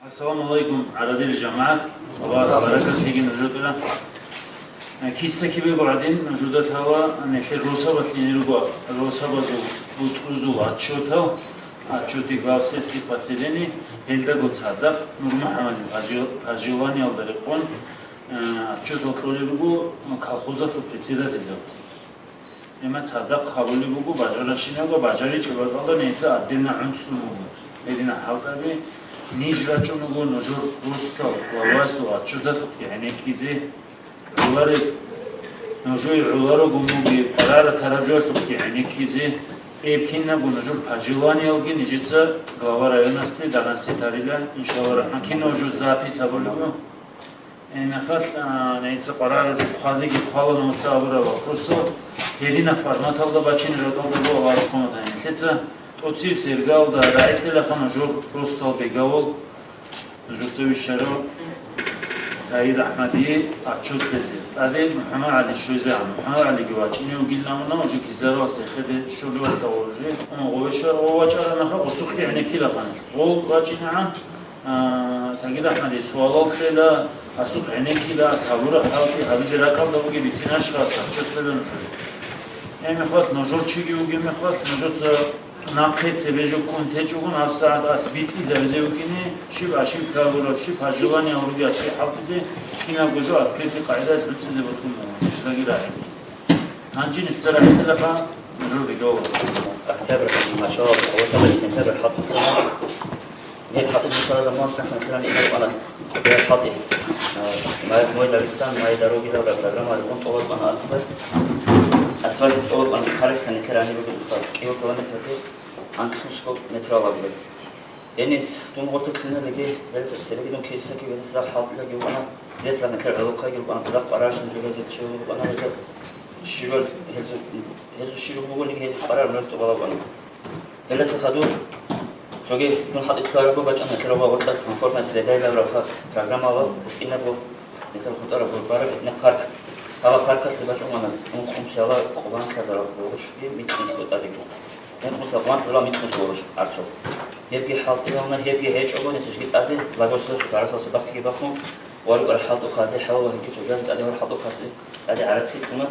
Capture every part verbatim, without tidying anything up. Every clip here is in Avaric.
Ассаламу алейкум, гӀарадил жамагӀат. Аллагьас баракат лъеги нужеда. Киса-кибего гӀадин, нужеда лъала, нилъер росабалъ ине руго, росабазул бутӀрузул отчетал, отчеты глав сельских поселений, гьелдаго цадахъ НурмухӀаммадил пожел-, пожеланиялда рекъон, э, отчетал кьолеб буго колхозалъул председательзабаца. Гьеб цадахъ гьабулеб буго бажаращиналда, бажаричӀеб бакӀалда нижеца отдельно гӀуцӀун буго. Гьединаб хӀалтӀаби ниж рачӀун руго нужер росдал главасул отчеталъухъе гӀенеккизе, гӀолареб, нужее гӀоларого мугеб къарар тараб жоялъухъе гӀенеккизе, гьеб кинабго нужер пожеланиялги нижеца глава районасде доносить гьарила, иншаллагь рахман. Кинабго жо запись гьабулеб буго. Гьеб мехалъ, а, нижеца къваригӀараб жо хъвазеги хъвала нуца абураб вопросал, гьединаб форматалда бачине ракӀалда буго Аллагьас хъван батани. Нилъеца тӀоцебесеб иргаялда рагӀитлъилаха нужер росдал бегавул, нужеца вищарав Саид АхӀмадие отчет кьезе. ТӀаде МухӀаммад ГӀали щвезегӀан. МухӀаммад ГӀалиги вачӀине вугилан вуна, уже кизаралъ эхеде щолевалъа уже. Гъов вачӀараб мехалъ гъосухъе гӀенеккилаха нилъ. Гъов вачӀинегӀан, А, Саид АхӀмадие суалал кьела, гьасухъ гӀенеккила, ас гьабураб хӀалтӀи гьабизе ракӀалда бугеб бицинащха, ас отчет кьела нужее. Гьеб мехалъ нужер чиги вугеб мехалъ, нужеца нахъе цебе жо ккун течӀогун, гьабсагӀат ас битӀизабизе вукӀине, щиб ошибка гьабураб, щиб пожелание гьабураб асе хӀалтӀизе, кинабго жо открытый къагӀидаялъ гӀуцӀизе букӀун буго, нижедаги рагӀизе. Гьанже нилъеца рагӀитлъилаха нужер бегавулас. Октябрь начало, вот сентябрь хӀалтӀухъана. Гьеб хӀалтӀи бусара заман сахӀнатилан инал къана. Гьеб хӀалтӀи, а, «Мой, мой Дагестан, мои дороги» лабра программа рекъон тӀолаб къана асфальт. Асфальт тӀолаб къана, хараксан нилъер гьаниб бугеб кӀиго километрги анкьнусго метралъ бугеб. Гьениб дун гъоркье лъугьиналдеги, гьелдаса цебеги дун киса-кибе гьелдаса цадахъ хӀалтӀилаги вукӀана, гьелдаса нилъер гӀолохъайги рукӀана, цадахъ къараршин жо гьезие чӀезабизе букӀана гьезда. Щибаб гьезул, гьезул щибаб бугониги гьезие къарар муртӀуб балагьана. Гьелдаса хадуб цоги дун хӀалтӀи ккарабго бачӀана нилъер гъоркьа комфортная среда лабураб программалъ букӀинабго нилъер хутӀараб гьеб бараб гьединаб парк. Гьаб паркалъе бачӀун вана ункънусиялда къванцӀазарал гъурущги микьнусго тӀадеги. Ункънусиялда къванцӀазарал микьнусго гъурущ гӀарцул. Гьебги хӀалтӀи гьавуна, гьебги гьечӀого несежги тӀаде благоустройство гӀарцул сабахъги бахун, ва рукӀарал хӀалтӀухъазе, хӀалалги цогидазе тӀаде гьарал хӀалтӀухъазе тӀаде гӀарацги кьуна.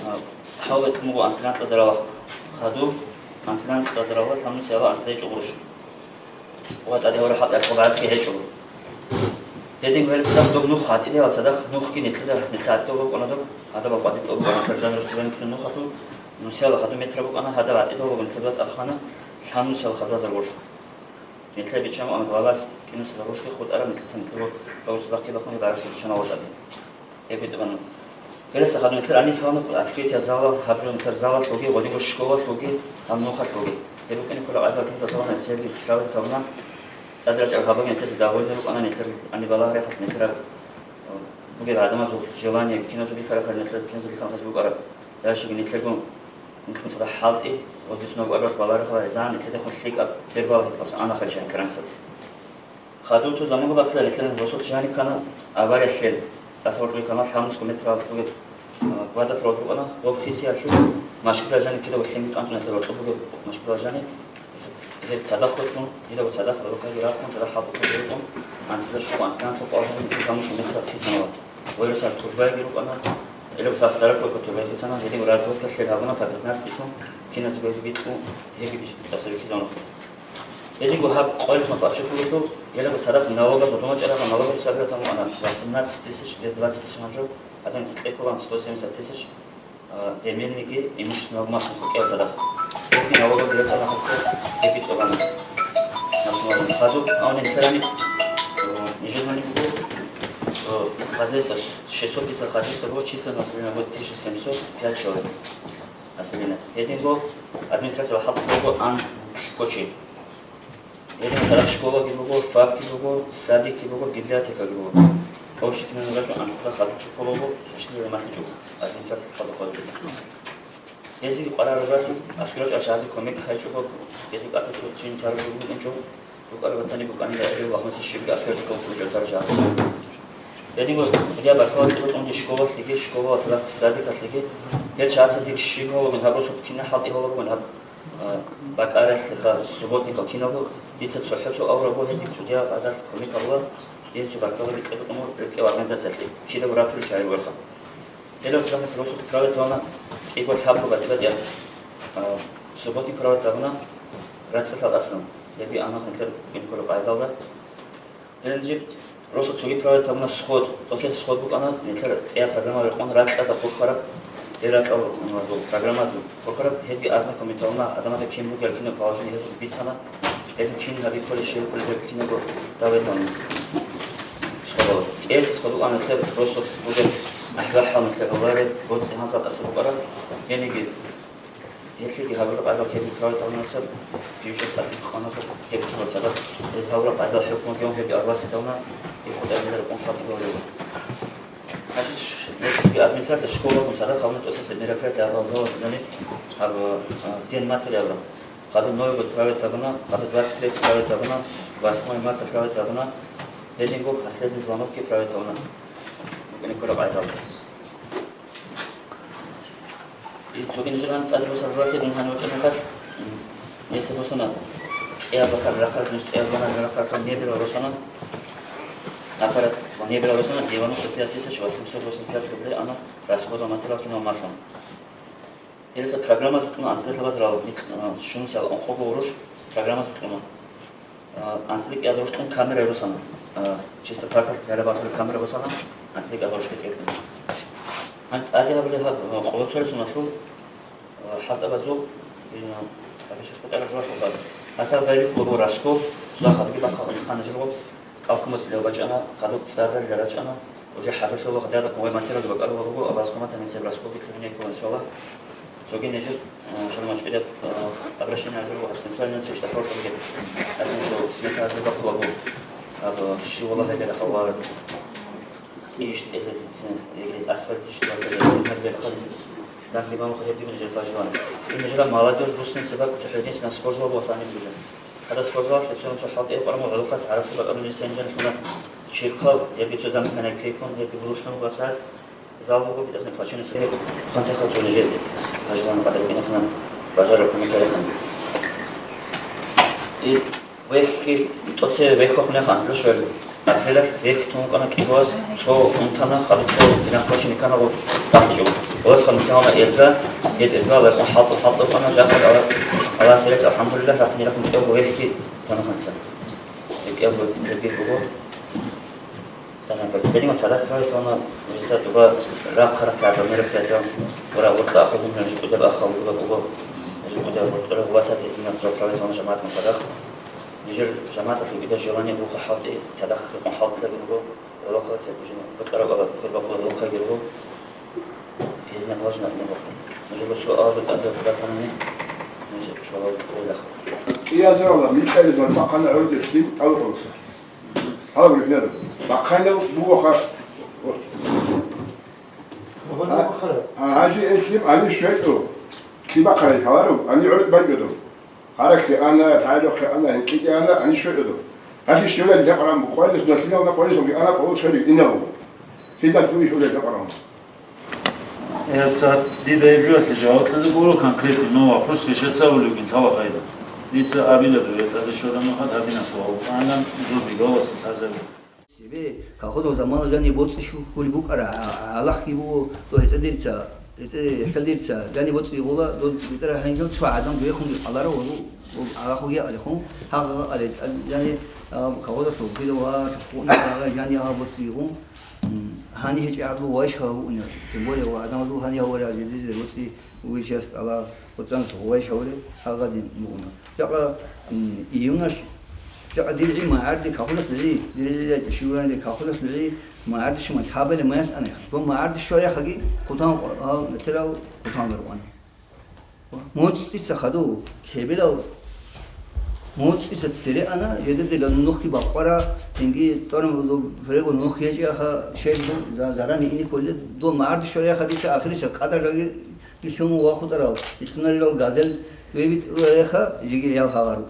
А, хӀалтӀи кьун буго анцӀила тӀазаралда хадуб, анцӀила тӀазаралда лъабнусиялда анцӀила гьечӀо гъурущ. Ва тӀаде гьарал хӀалтӀи гӀарцги гьечӀо. Гьединго гьелдаса цадахъ доб нух гьатӀидал цадахъ нухги нилъеда, нилъеца гьатӀидал букӀана доб, гьадаб къватӀиб тӀолаб букӀана, Каржан Рустеман нухалъул, нусиялда хадуб метр букӀана, гьадаб гьатӀидал буго нилъеда тӀадхъана, лъабнусиялда хадубазар гъурущ. Нилъер биччан вукӀана главас кинусиялда гъурущги хутӀараб, нилъеца нилъер гъурущ бахъи бахъун гьеб гӀарацги биччана гъоркьаде. Гьеб битӀун. Гьелдаса хадуб нилъер гьаниб гьавана аккетияб залал, гьаб жо нилъер залалъулги, гъодинго школалъулги, гьаб нухалъулги. Гьеб букӀине ккола къагӀида киназда тавана, церги тикравли тавана. ТӀаде рачӀараб хабар нилъеца довольный рукӀана, нилъер гьаниб балагьарахъалъ, нилъераб, э, бугеб гӀадамазул желание кинаб жо бихьарахъал, нилъер киназда бихьарахъалъ букӀараб. Дальшего нилъерго, нилъер цадахъ хӀалтӀи, ва диснаб арбат баларихъала гӀезегӀан нилъедехун лъикӀаб бербалъи квас ана хъарчӀан кранса. Хадуб цо заман бахъила нилъер росулъ жаниб ккана авария лъел. Асфальтовый канал лъабнусго метр бугеб, а, квадраталда рукӀана, гъоб хисиялъул машкилал жаниб кидаго лъим тӀанцӀун нилъер рокьоб бугеб машкилал жаниб. Гьеб цадахъ хутӀун, дидаго цадахъ рокъайги рахъун, цадахъ хӀалтӀухъеги рукӀун, анцӀила щуго, анцӀила анлъго къваригӀун нилъер лъабнусго метр хисанила. Гъой росараб турбайги рукӀана, гьеле сас цараб кӀвар турбай хисана, гьедин разводка лъел гьабуна по пятнадцать тонн, киназго гьезие битӀун, гьебги битӀасда бихьизабуна. Гьединго гьаб къоялъ махӀ бачӀун бугелъул, гьелего цадахъ налогаз гьудумачӀараб налогаз сабиратан вуана восемнадцать тысяч, где двадцать тысяч гьанжо, гьадин цӀикӀкӀулан сто семьдесят тысяч, а, земельныйги имущественный налог махӀ кӀел цадахъ. Гьебги налогаз рецӀана гьабсагӀат гьебги тӀолана. Хадуб, а, гьаниб нилъер гьаниб, э, нижер гьаниб буго, э, хозяйство, шестьсот пятьдесят хозяйство буго, численность населения будет тысяча семьсот пять человек. Население. Гьединго администрация хӀалтӀулъ буго анлъго чи. Гьедин цадахъ школаги буго, ФАПги буго, садикги буго, библиотекаги буго. Общий кинаб рачӀун анцӀила хадуб чӀухъулеб буго, чӀухӀлъи гӀемерлъи чӀухъу. Администрация хадуб хадуб. Гьезие къваригӀараб ратизе, аскӀор чӀарчӀазе кумек гьабичӀого, гьезул кӀатӀалъув чин тараб букӀинчӀо, рукӀараб батани букӀанила гьеб лагъмаси щибги аскӀор кумек гьабичӀого тараб чагӀазе. Гьединго, гьединаб баркала кьуртӀунги школалъеги, школалъ садикалъеги, гьел чагӀаца дир щиб гьабулаго, гьаб росулъ кин хӀалтӀи гьабулаго, гьаб, а, бакӀаралъеха субботникал киналго, дица цохӀо-цо авурабго, гьез дир цӀудияб гӀадалъ кумек гьабула, гьез цо баркала бикьа букӀуна рекӀел организациялъе, кидаго ратулел чагӀи ругелха. Гьелъ цадахъ росулъ правил тавуна, кӀиго лъабго батӀи-батӀияб, а, субботник правил тавуна рацӀцӀалъал аслан. Гьебги ана нилъер букӀине кколеб къайдалда. Гьелъ жиб росулъ цоги правил тавуна сход, досица сход букӀана, нилъер цӀияб программа рекъон ракьалда хурхараб, гьел ракьалазул программазул хурхараб, гьебги ознакомить тавуна, гӀадамазда кин бугеб, кинаб положение гьезул бицана, гьеб кин гьабизе кколеб, щиб кколеб, гьеб кинабго давай тавуна. Сходал. КӀиябго сход букӀана нилъер росулъ бугеб, ахӀвал-хӀал нилъер гьабулареб, боцӀи-гьанзал тӀаса букӀараб, гьениги Гьелъиги гьабураб къайдал гьебги правил тавунаса, жив-жив тӀад кьанаса гьебги цадахъ. Гьез гьабураб къайдал хӀукму гьев гьебги арбаси тавуна, гьеб хутӀа гьелда рекъон хатӀи гьавулев. Гьанже ш-, гьелъиги администрация школагун цадахъ гьабуна тӀоцесеб мероприятие гьаб залалъ гьаб, а, день матери абураб. Хадуб Новый год правил тавуна, хадуб двадцать третий правил тавуна, восьмое марта правил тавуна, гьединго последний звонокги правил тавуна. БукӀине кколеб къайдал. И цоги нижер гьаниб тӀаде босараб ралъи дун гьанив вачӀана хъалъ, м, гьесие босана цӀияб бахъал рахъал, нуж цӀияб бахъал рахъалъан неберал росана, аппарат ва неберал росана девяносто пять тысяч восемьсот восемьдесят пять рублей ана расхода материал кинал малъун. Гьелдаса программазухъ кьуна анцӀила лъабазарал, а, щунусиялда ункъого гъурущ программазухъ кьуна. А, анцӀила кӀиазарущ тӀун камера росана. А, чисто паркалъ гьараб-гьараб камера росана, анцӀила кӀиазарущ кьун. Гьаниб тӀаде гьабулеб гьаб, а, къоло цолесуналъул, а, хӀалтӀабазул, ин, а, гьабичӀеб хутӀараб жо хӀалтӀаб. Гьасда гъайиб буго расход, цо хадубги бахъал хана журго, кӀал кумацӀилел бачӀана, хадуб цӀарал рачӀана, уже хӀадурлъула гъадада къувай материал бакӀарулел руго, Аллагьас хъаматани цеб расходги лъугьине ккола, иншаллагь. Цоги нижер, э, шалмачӀидаб, э, обращение гьабураб центральный цешлъасал цоги. Гьадинго смета гьабураб хъулаго. Аб щивала гьеб халвараб. Иш тӀехе, егер асфальт иш тӀехе, гьеб халис. Дагъ лиман хъа гьеб нижер бажуан. И нижера молодёжь буссин себаб цохӀо единственный спортзал бугьасан гьеб бужан. Гьада спортзал лъицун цо хӀалтӀи къварму гӀолохъас гӀарацал бакӀарулел сенжан лъуна чирхъал, гьебги цо заман ханай крикун, гьебги бурухӀун бацад. Зал буго битӀасна плачуна цебе. Хъантахъал цо нижер гьажман къадаркьинаха бажараб кумекалъун. И вехьги тӀоцебе вехьухъунеха анцӀила щвел. Апрелалъ вехь тун вукӀана кӀигоаз, цо унтана, хадуб цо динахъ квачине ккана гъо цӀакъичӀого. Гъолас хадуб цамана эрга, гьеб эрга ларкъун хӀалтӀу-хӀалтӀу вукӀана, жакъа ала, ала серец, алхӀамдулиллагь, рахъинирахъун кӀелго вехьги тана ханца. Гьеб кӀелго вехьги буго. Гьединго цадахъ правил тавуна, гьесда дуба рахъ-рахъ гӀадамал рехтиятал, гъура гъоркьа ахъугун жукъудаб ахал губа буго, жукъудаб гъоркьа гъубаса гьединаб жо правил тавуна жамагӀатгун цадахъ. Нижер жамагӀаталъе гида желание буго хӀалтӀи, цадахъ рекъон хӀалтӀилаги руго, гӀолохъа цебе жо бутӀараб ала хӀурбахъула гӀолохъайги руго. Гьединаб важнаб буго. Нужер суал бутӀараб батанани, нужер чолал гӀолохъа. КӀиазарала микьализан бахъана гӀурдешлъи тӀалукъуса. Гьав рухӀнараб. Бахъайнав бугоха. А, а, гьажи эслим ани щвечӀо. Лъимахъарай хъаларав, ани гӀурд бачӀодав. Гьарахъе ана, лъайрахъе ана, гьинкъиде ана, ани щвечӀодав. Гьалъи щвелай лъакъаран букъвайлас, ва лъимал накъвалис вуги ана къоло цоли диналго. Лъидал дуе щвелай лъакъаран. Гьеб цо дида гьеб жоялъе жаваб кьезе гуро конкретно, ну, вопрос решаться вулевгин тавахайда. Дица абила дуе, тӀаде щвараб мехалъ гьадинаб суал. АнцӀила зурби галаси лъазаби. Цебе колхозул замана жани боцӀи хьу-, хьулеб букӀара, а, а, алахьги буго, дов гьецӀа дица, гьецӀа хӀехьел дица, жани боцӀи гъула, дов битӀара гьанжун цо гӀадан дуехунги къаларав гьезул, гьул алахьуги алихун, гьагъа але, жани, а, колхозалъул гьила ва гьуна гьагъа жани гьагъа боцӀи гъун. М, гьаниб гьечӀеб гӀадлу вайщ гьавуна, тем более ва гӀадамазул гьаниб гьаварал жиндизе боцӀи вичияс тӀала, боцӀанас вайщ гьавуре, гьагъадин бугуна. Жакъа, м, июналъ, жакъа дир гӀи магӀарди кахулалъ гӀи, дир гӀи щивранди кахулалъ гӀи, магӀарди шумал лъабали маяс ана. Бо магӀарди щварахъаги хъутан гьал метрал хъутан рукъана. МуцӀица хадув, лъебелал муцӀица цере ана, жедеде нухги бакъвара, цинги тӀораб ферего нух гьечӀеха, шел за-, зарани ине кколел, дол магӀарди щвараяха дица ахириса къадар раги Ислъун ва хутӀарал, ислъунарилал газел вебитӀулареха жиги гӀиял гьалару.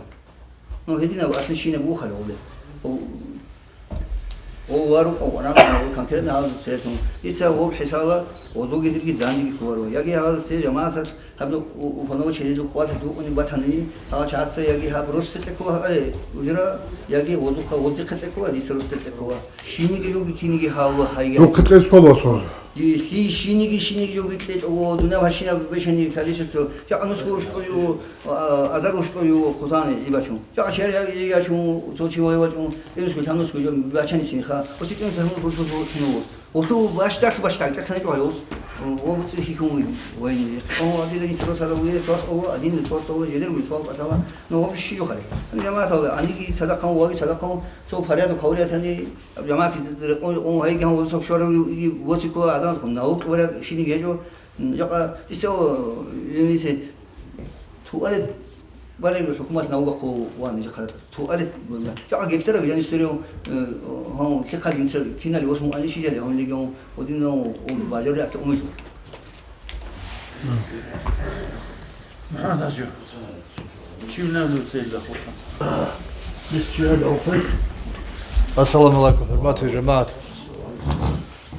Ну, гьединаб аслищинаб вухалев гъуле. О, о, вару, о, вару, конкретно гьалазул церетун. Иса гъоб хӀисала, гъозулги дирги дандиги кколаро. Яги гьалазул цере жамагӀатас гьаб у-, у-, уфанав чедил къуваталъ вукъунеб батани, гьал чагӀаца яги гьаб рос тӀекӀула гьаре, ужра, яги гъозухъа гъоздихъе тӀекӀула, дица рос тӀекӀула. Щиниги жоги киниги гьавула гьайгай. Духъе кьес ккола цо. Лъи щиниги, щиниги жоги кьечӀого, дуняб гьащинаб бешани количество, жакъа нусго рушкъою, а, азар рушкъою хъутани гӀибачун. Жакъа шаригӀ гӀигачун, цо чи вай вачӀун, кӀинусго, лъабнусго жо бачани синха. Оси кӀинусго гьамул хуршо цо кино вос. Олъу башдалъ башдал, кӀахъана чӀвалос. О, буцӀи хихун вайни. О, адила инсро сара вуе, цо ас ова, адин цо ас ова, жедер вуе, цо ал патала. Но вообще йохари. Ани жамаатал, аниги цадахъан, ваги цадахъан, цо порядок гьавлиятани, жамаат рекъон, рекъон гьайги гьан воза сокшора восикула адам, налог вара шиниги гьечӀо. Жакъа исе, о, инисе, туалет бареги хӀукумат налогахъо вани жахъа. Туалет, жакъа гектара вилан история, э, гьан, лъихъа гинсер кинали восун ани шижали, гьан легион, один, о, бажари ата умилу. МухӀаммад гьажи, чи вилан цейилла хутӀа? Ассаламу алейкум, хӀурматул жамагӀат.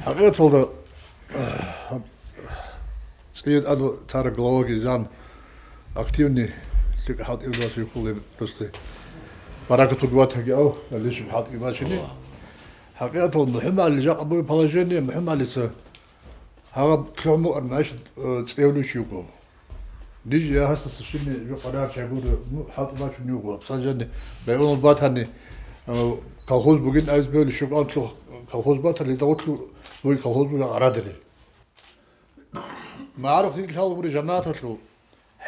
ХӀакъикъаталда, цӀият адл тара главаги зан активный лъикӀ хӀалтӀи ватвихъулеб просто. Баракату гватаги ав, лишиб хӀалтӀи бачини. ХӀакъикъаталда МухӀаммад ГӀали жакъа бугеб положение, МухӀаммад ГӀалица гьаб лъугӀмукъан, значит, э, цӀевлучи вуго. Ниж я гьасдаса щибни жо къарар чагури, ну, хӀалтӀи бачун вуго. Абсанжани районал батани, э, колхоз бугин айз бевли, щукъантлъу колхоз батали, дагъутлъу бугин колхоз бугин арадери. МагӀаруф дигилъал гури жамагӀаталъул,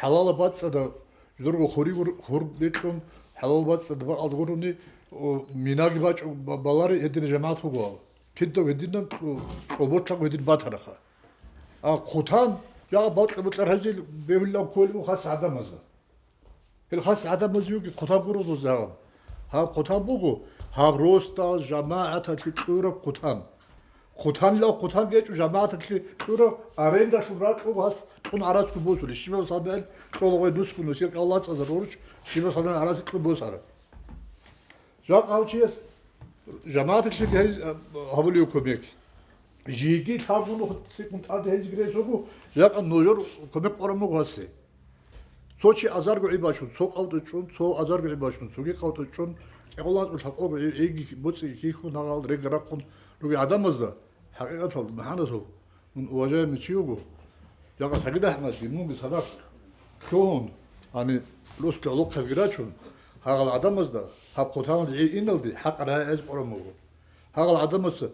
хӀалала бацӀцӀада жидерго хури гур-, хур бекьун, хӀалала бацӀцӀада бакъалда гурони, о, минаги бачӀун ба-, балари гьедина жамагӀат бугоал. Кидав гьединан кьу-, кьолболъабго гьедин батараха. А хъутан, я бакьа-бакьар гьазил бегьулав кколеб хас гӀадамазда. Гьел хас гӀадамазиеги хъутан гуро дозагӀан. Гьаб хъутан буго, гьаб росдал жамагӀаталъе кьураб хъутан. Хъутанилав хъутан гьечӀо жамагӀаталъе кьураб, арендалъун ракьуго гьас кьун гӀарацго босулеб. Щибаб санаил кьола гъой нусго нусил кӀал лацӀазар гъурч, щибаб санаил гӀарац кьун босара. Жакъа гьав чияс жамагӀаталъеги гьай, а, гьабулев кумек. Жиги лъабгун цӀикӀкӀун тӀаде гьезги ресуго, жакъа нужер кумек къваран буго гьасе. Цо чи азарго гӀибачун, цо къавтӀу чӀун, цо азарго гӀибачун, цоги къавтӀу чӀун, кӀикъоялда лъабкъого гӀи-, гӀиги боцӀиги хьихьун, гьагъал регги рахъун ругел гӀадамазда, хӀакъикъаталда, магӀнасул, мун уважаемый чи вуго, жакъа СагӀид АхӀмадги, мунги садакъ лъугьун, гьаниб росулъ гӀолохъабги рачун, гьагъал гӀадамазда гьаб хъутаналда гӀи иналде хӀакъ рагӀи гьез къваран буго. Гьагъал гӀадамазда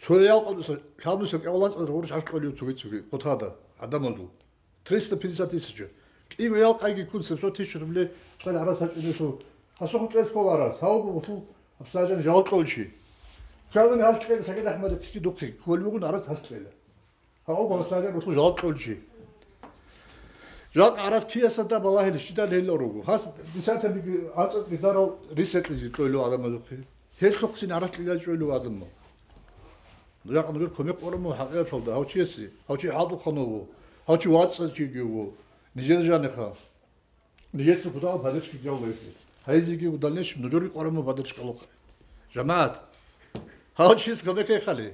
цоял къотӀуса лъабнуса кӀикъоялда гъурущ гьаркьулев цоги-цоги хъутада гӀадамазул. Триста пятьдесят тысяч. КӀиго ял къайги ккун семьсот тысяч рублей цоял гӀарац гьачӀунелъул. Гьасухъ кьес ккола гӀарац. Гьавго бутӀул абсаджан жаваб кьолчи. Чалани гьас кьела СагӀид АхӀмадихъги духъе кколеб бугин гӀарац гьас кьела. Гьавго абсаджан бутӀул жаваб кьолчи. Жакъа гӀарац киясда балагьила, щидал гьелал руго. Гьас десятабиги, анцӀацӀги дарал рисекьизе кьолев гӀадамазухъе. Гьелъухъцин гӀарац кьела чӀолев гӀадамал. Жакъа нужер кумек къваран буго хӀакъикъаталда гьав чиясе, гьав чи хӀалтӀухъан вуго, гьав чи вацӀцӀад чиги вуго, нижер жаниха. Нижеца кутакаб поддержка кьавла гьесие. Гьайзеги в дальнейшем нужерги къваран буго поддержка кьавлахъе. ЖамагӀат, гьав чияс кумек гьехъали.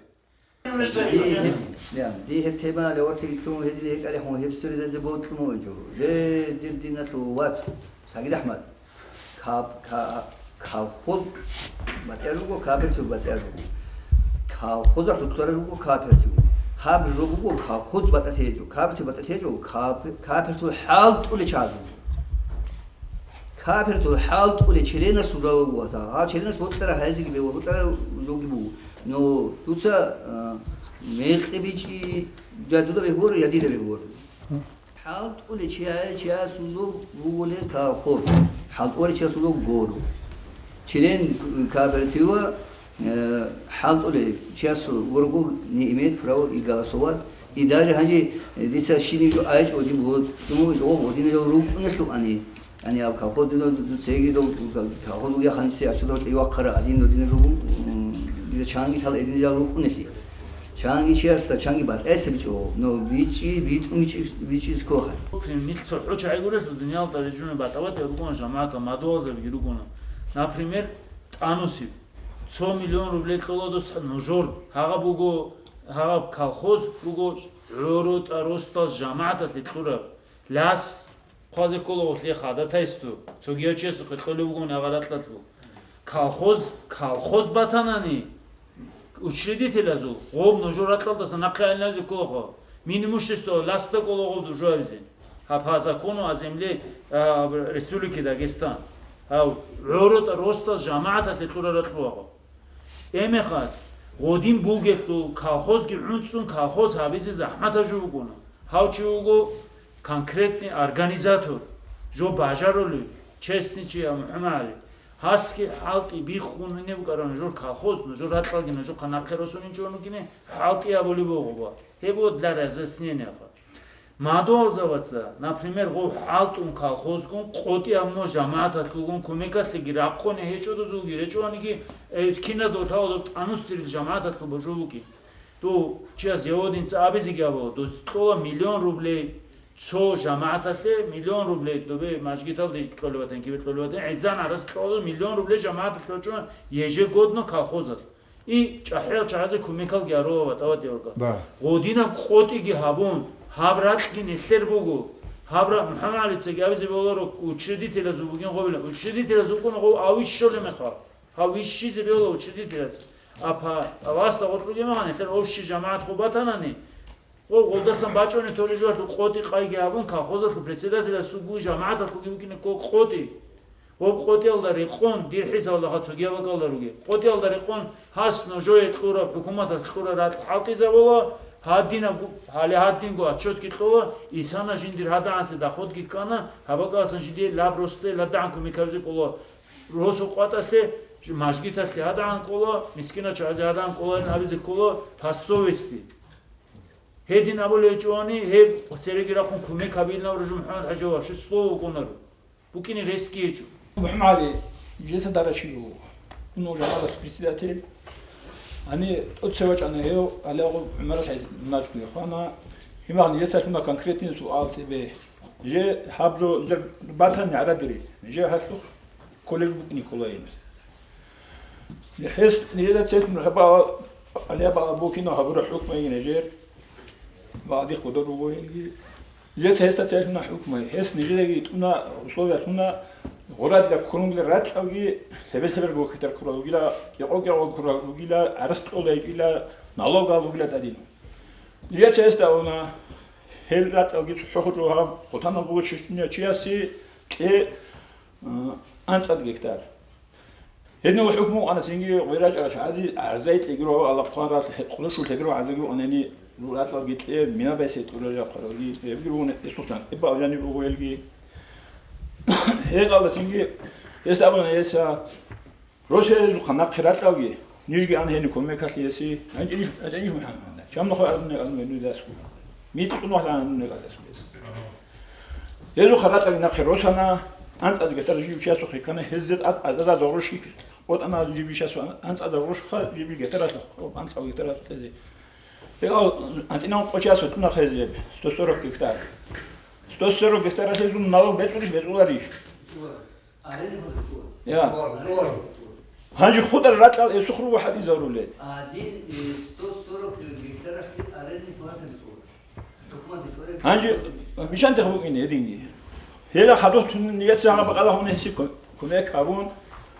Дие гьеб, я, дие гьеб тема левартиги лъун гьедин гьекъали хӀун гьеб сторизазе бокьун бугев. Ле, дир диналъул вац, СагӀид АхӀмад, каб-, ка-, колхоз батӀияб жо буго, капертив батӀияб жо буго. Колхозалъул ккараб жо буго капертив. Гьаб жо буго колхоз батӀалъи гьечӀо, капертив батӀалъи гьечӀо, кап-, капертив хӀалтӀулел чагӀаз буго. Капертул хӀалтӀулел членасул жо буго, гьа, членас бокьараб гьезиги бегьула, бокьараб жоги буго. Но дуца, а, мекъи бичӀчӀи, я дуда бегьула, я дида бегьула. ХӀалтӀулел чия-, чиясул жо бугулеб колхоз. ХӀалтӀулел чиясул жо гуро. Член кооператива, э, хӀалтӀулел чиясул гуро, имеет право и голосовать. И даже гьанже, э, дица щиб жо айчӀо, один год, ну, жо один жо рукӀунелъул ани. Яни аб колхоз дуна ду-, цеги дов, колхоз дуя ханчи ачудав кьей вахъара, один, один жо, м, дида чанги чал, один жал рукӀунелъи. Чанги чиясда чанги батӀесеб чӀо, но бичӀчӀи, битӀун бичӀчӀи, бичӀчӀизе ккоха. Нилъ цохӀо чагӀи гурелъул, дуниялалда рижуна батӀа-батӀи ругони жамагӀатал мадугьалзабиги ругони. Например, тӀанусиб. Цо миллион рублей кьола дос нужер. Гьагъаб буго, гьагъаб колхоз буго гӀоротӀа росдал жамагӀаталъе кьураб. Лас хъвазе ккола гъолъие хадатайсду, цогияв чиясухъе кьолеб бугони гьагъа ракьалъул. Колхоз, колхоз батанани, учредителазул, гъоб нужер ракьалдаса нахъе айилабизе кколаха. Мин имущество ласда ккола гъоб нужуабизе. Гьаб гьа закону о земле, а, Республики Дагестан. Гьав гӀоротӀа росдал жамагӀаталъе кьурараб кьулаго. Гьебмехалъ, гъодин бугелъул колхозги гӀунцӀун колхоз гьабизе захӀматаб жо букӀуна. Гьав чи вуго конкретный организатор, жо бажарулев, честный чи, я МухӀаммад ГӀали. Гьасги хӀалтӀи биххунеб букӀараб нужер колхоз, нужер ракьалги нужехъа нахъе росунин чӀун вукӀине, хӀалтӀи абулеб буго ба. Гьеб для разъяснения. Мадугьалзабаца, например, гъов хӀалтӀун колхозгун къотӀи абун жамагӀаталъулгун кумекалъеги рахъони гьечӀо дозулги речӀониги, э, кинадо лъавалаб тӀанусдирил жамагӀаталъул божо вукӀин. Дов чияс яводинца абизеги абула, дос кьола миллион рублей цо жамагӀаталъе, миллион рублей добе мажгиталде кьолебатан, кибе кьолебатан, гӀезан арас кьола миллион рублей жамагӀаталъе вачӀуна ежегодно колхозалъ. И чӀахӀиял чагӀазе кумекалги гьарула ватӀа-ватӀиялда. Да. Гъодинаб къотӀиги гьабун, гьаб ракьги нилъер буго. Гьаб ра-, МухӀаммад ГӀалицаги абизе бегьуларо, учредителазул бугин гъобилан. Учредителаз вукӀун гъов авич щолеб мехалъ. Гьав вищизе бегьула учредителаз. Апа, авасда гъоркьуге мехалъ, нилъер овщи жамагӀат хъубатанани, Гъо-, гъолдасан бачӀунеб толеб жо, къотӀи къайги абун, колхозалъул председателас сугуй жамагӀаталъулги букӀине кко-, къотӀи. Гъоб къотӀиялда рекъон, дир хӀисабалда хъа цогияб бакӀалда ругел. КъотӀиялда рекъон гьас нужее кьураб, хӀукуматалъ кьураб ракь хӀалтӀизабула, гьадинаб-, гьале гьадинго отчетги кьола, исана жиндир гьадагӀансе доходги ккана, гьаб бакӀаласан жиндие лаб росде ладагӀан кумекабизе кӀола, росу къватӀалъе, мажгиталъе гьадагӀан кӀола, мискиначазе гьадагӀан кӀоларин абизе ккола по совести. Гьедин абулев гьечӀони, гьеб цереги рахъун кумек гьабилинав ружу МухӀаммад ХӀажи вообще слово вукӀунаро. БукӀине ресги гьечӀо. МухӀаммад ГӀали, жеца дарачи вуго. Ун уже гьадалъ председатель. Гьани тӀоцеве вачӀана гьев, гьале гъоб ГӀумарас гьайз мунагьчӀун хвана. Гьимагъни жеца лъуна конкретный суал цебе. Же гьаб жо, же батани гӀарадери. Же гьалъухъ Коллеж букӀине ккола гьеб. Гьес нижеда церкьун гьабала, гьале гьабала букӀина гьабура хӀукму гьениб нижер. Ва дихъ кодор буго гьелги. Гьес гьесда церкьуна хӀукму. Гьес нижедаги тӀуна условия лъуна, гъура дила ккун вугила ракьалги, лъебе-лъеберго хитар ккурал ругила, кӀикъо-кӀикъо ккурал ругила, арес кьола йикӀила, налог гьал ругила тӀадин. Нижеца гьесда уна, гьел ракьалги цохӀо хутӀул гьаб, хъутанал буго чечуния чиясе кье, а, анцӀад гектар. Гьединав хӀукму ана цинги гъвера чӀараш гӀази, гӀарзай кьегиро гьав алахъван рал, хӀе-, хъулушул лъегиро гӀарзаги унени, ру-, ракьалги кье, мина байсе тӀурараб хъараги, эбги ругони эсулъан, эбба авлани руго гьелги. Гьекъалда цинги, гьес абуна, гьеса, росиязухъа нахъе ракьалги, нижги ан гьениб кумекалъе гьеси, гӀанчӀинищ, гӀанчӀинищ МухӀаммад, чамнахъе араб некӀал гьениб дасгу. Микьун вахлан гьениб некӀал дасгу. Гьезухъа ракьалги нахъе росана, анцӀазги гьетар жив чиясухъе ккана, гьезде тӀад-, тӀадазда гъурущ БутӀана жиб ишасу анцӀазда гъурущха, жиб гектаралъа, анцӀал гектаралъа кьезе. Гьев анцӀинан къочасу тӀуна хезеб, сто сорок гектар. Сто сорок гектаралъе зун налог бецӀулищ, бецӀуларищ? Я. Гьанже хутӀар ракьал эсухъ руго хӀадизарулел. Один, э, сто сорок гектаралъе аренда плата бецӀула. Гьанже мишан техбукӀин гьединги. Гьела хадуб тун нияц гьаб бакӀала гьуна гьесие кумек гьабун,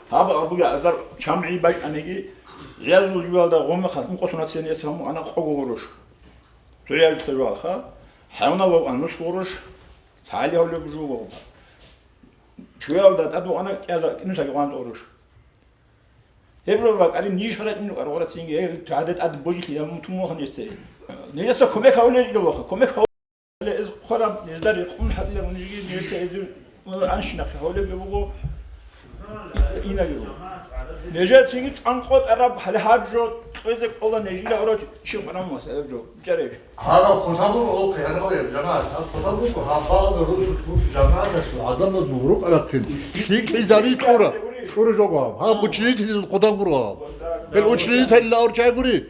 гьаб абуги азар чамгӀи бачӀаниги, гӀезул жуялда гъума хатун къосуна цен яц гьаму ана къого гъурущ. Цоял цевалха, хӀавна вав анус гъурущ, цали гьавлеб жуго. Чуялда тӀаду ана кӀяза кӀинусаги гъван гъурущ. Гьеб рорла карим ниж харакъин аргъорацинги, гьел тагьде тӀад божилъи я мутун вахъан гьесде. Нижеца кумек гьавлел гьелоха, кумек гьавлел эз хъвараб, нижда рекъун гьабилеб нижги нижеца эзир анщинахъе гьавлеб буго, инаги буго. Нижецаги чӀван къотӀараб гьале гьаб жо кьезе кӀола нижила гьорав чи хъвараб маса гьаб жо. Гьараб хутабур олохъе гьаргъалеб, жамагӀат, гьаб хутабур, гьаб балда русул жамагӀаталъул гӀадамазул рукъарахъин лъикӀлъизари кьура, кьури жо гьаб. Гьаб учредительзул хутабур гьаб. Гьел учредитель лаурчай гури.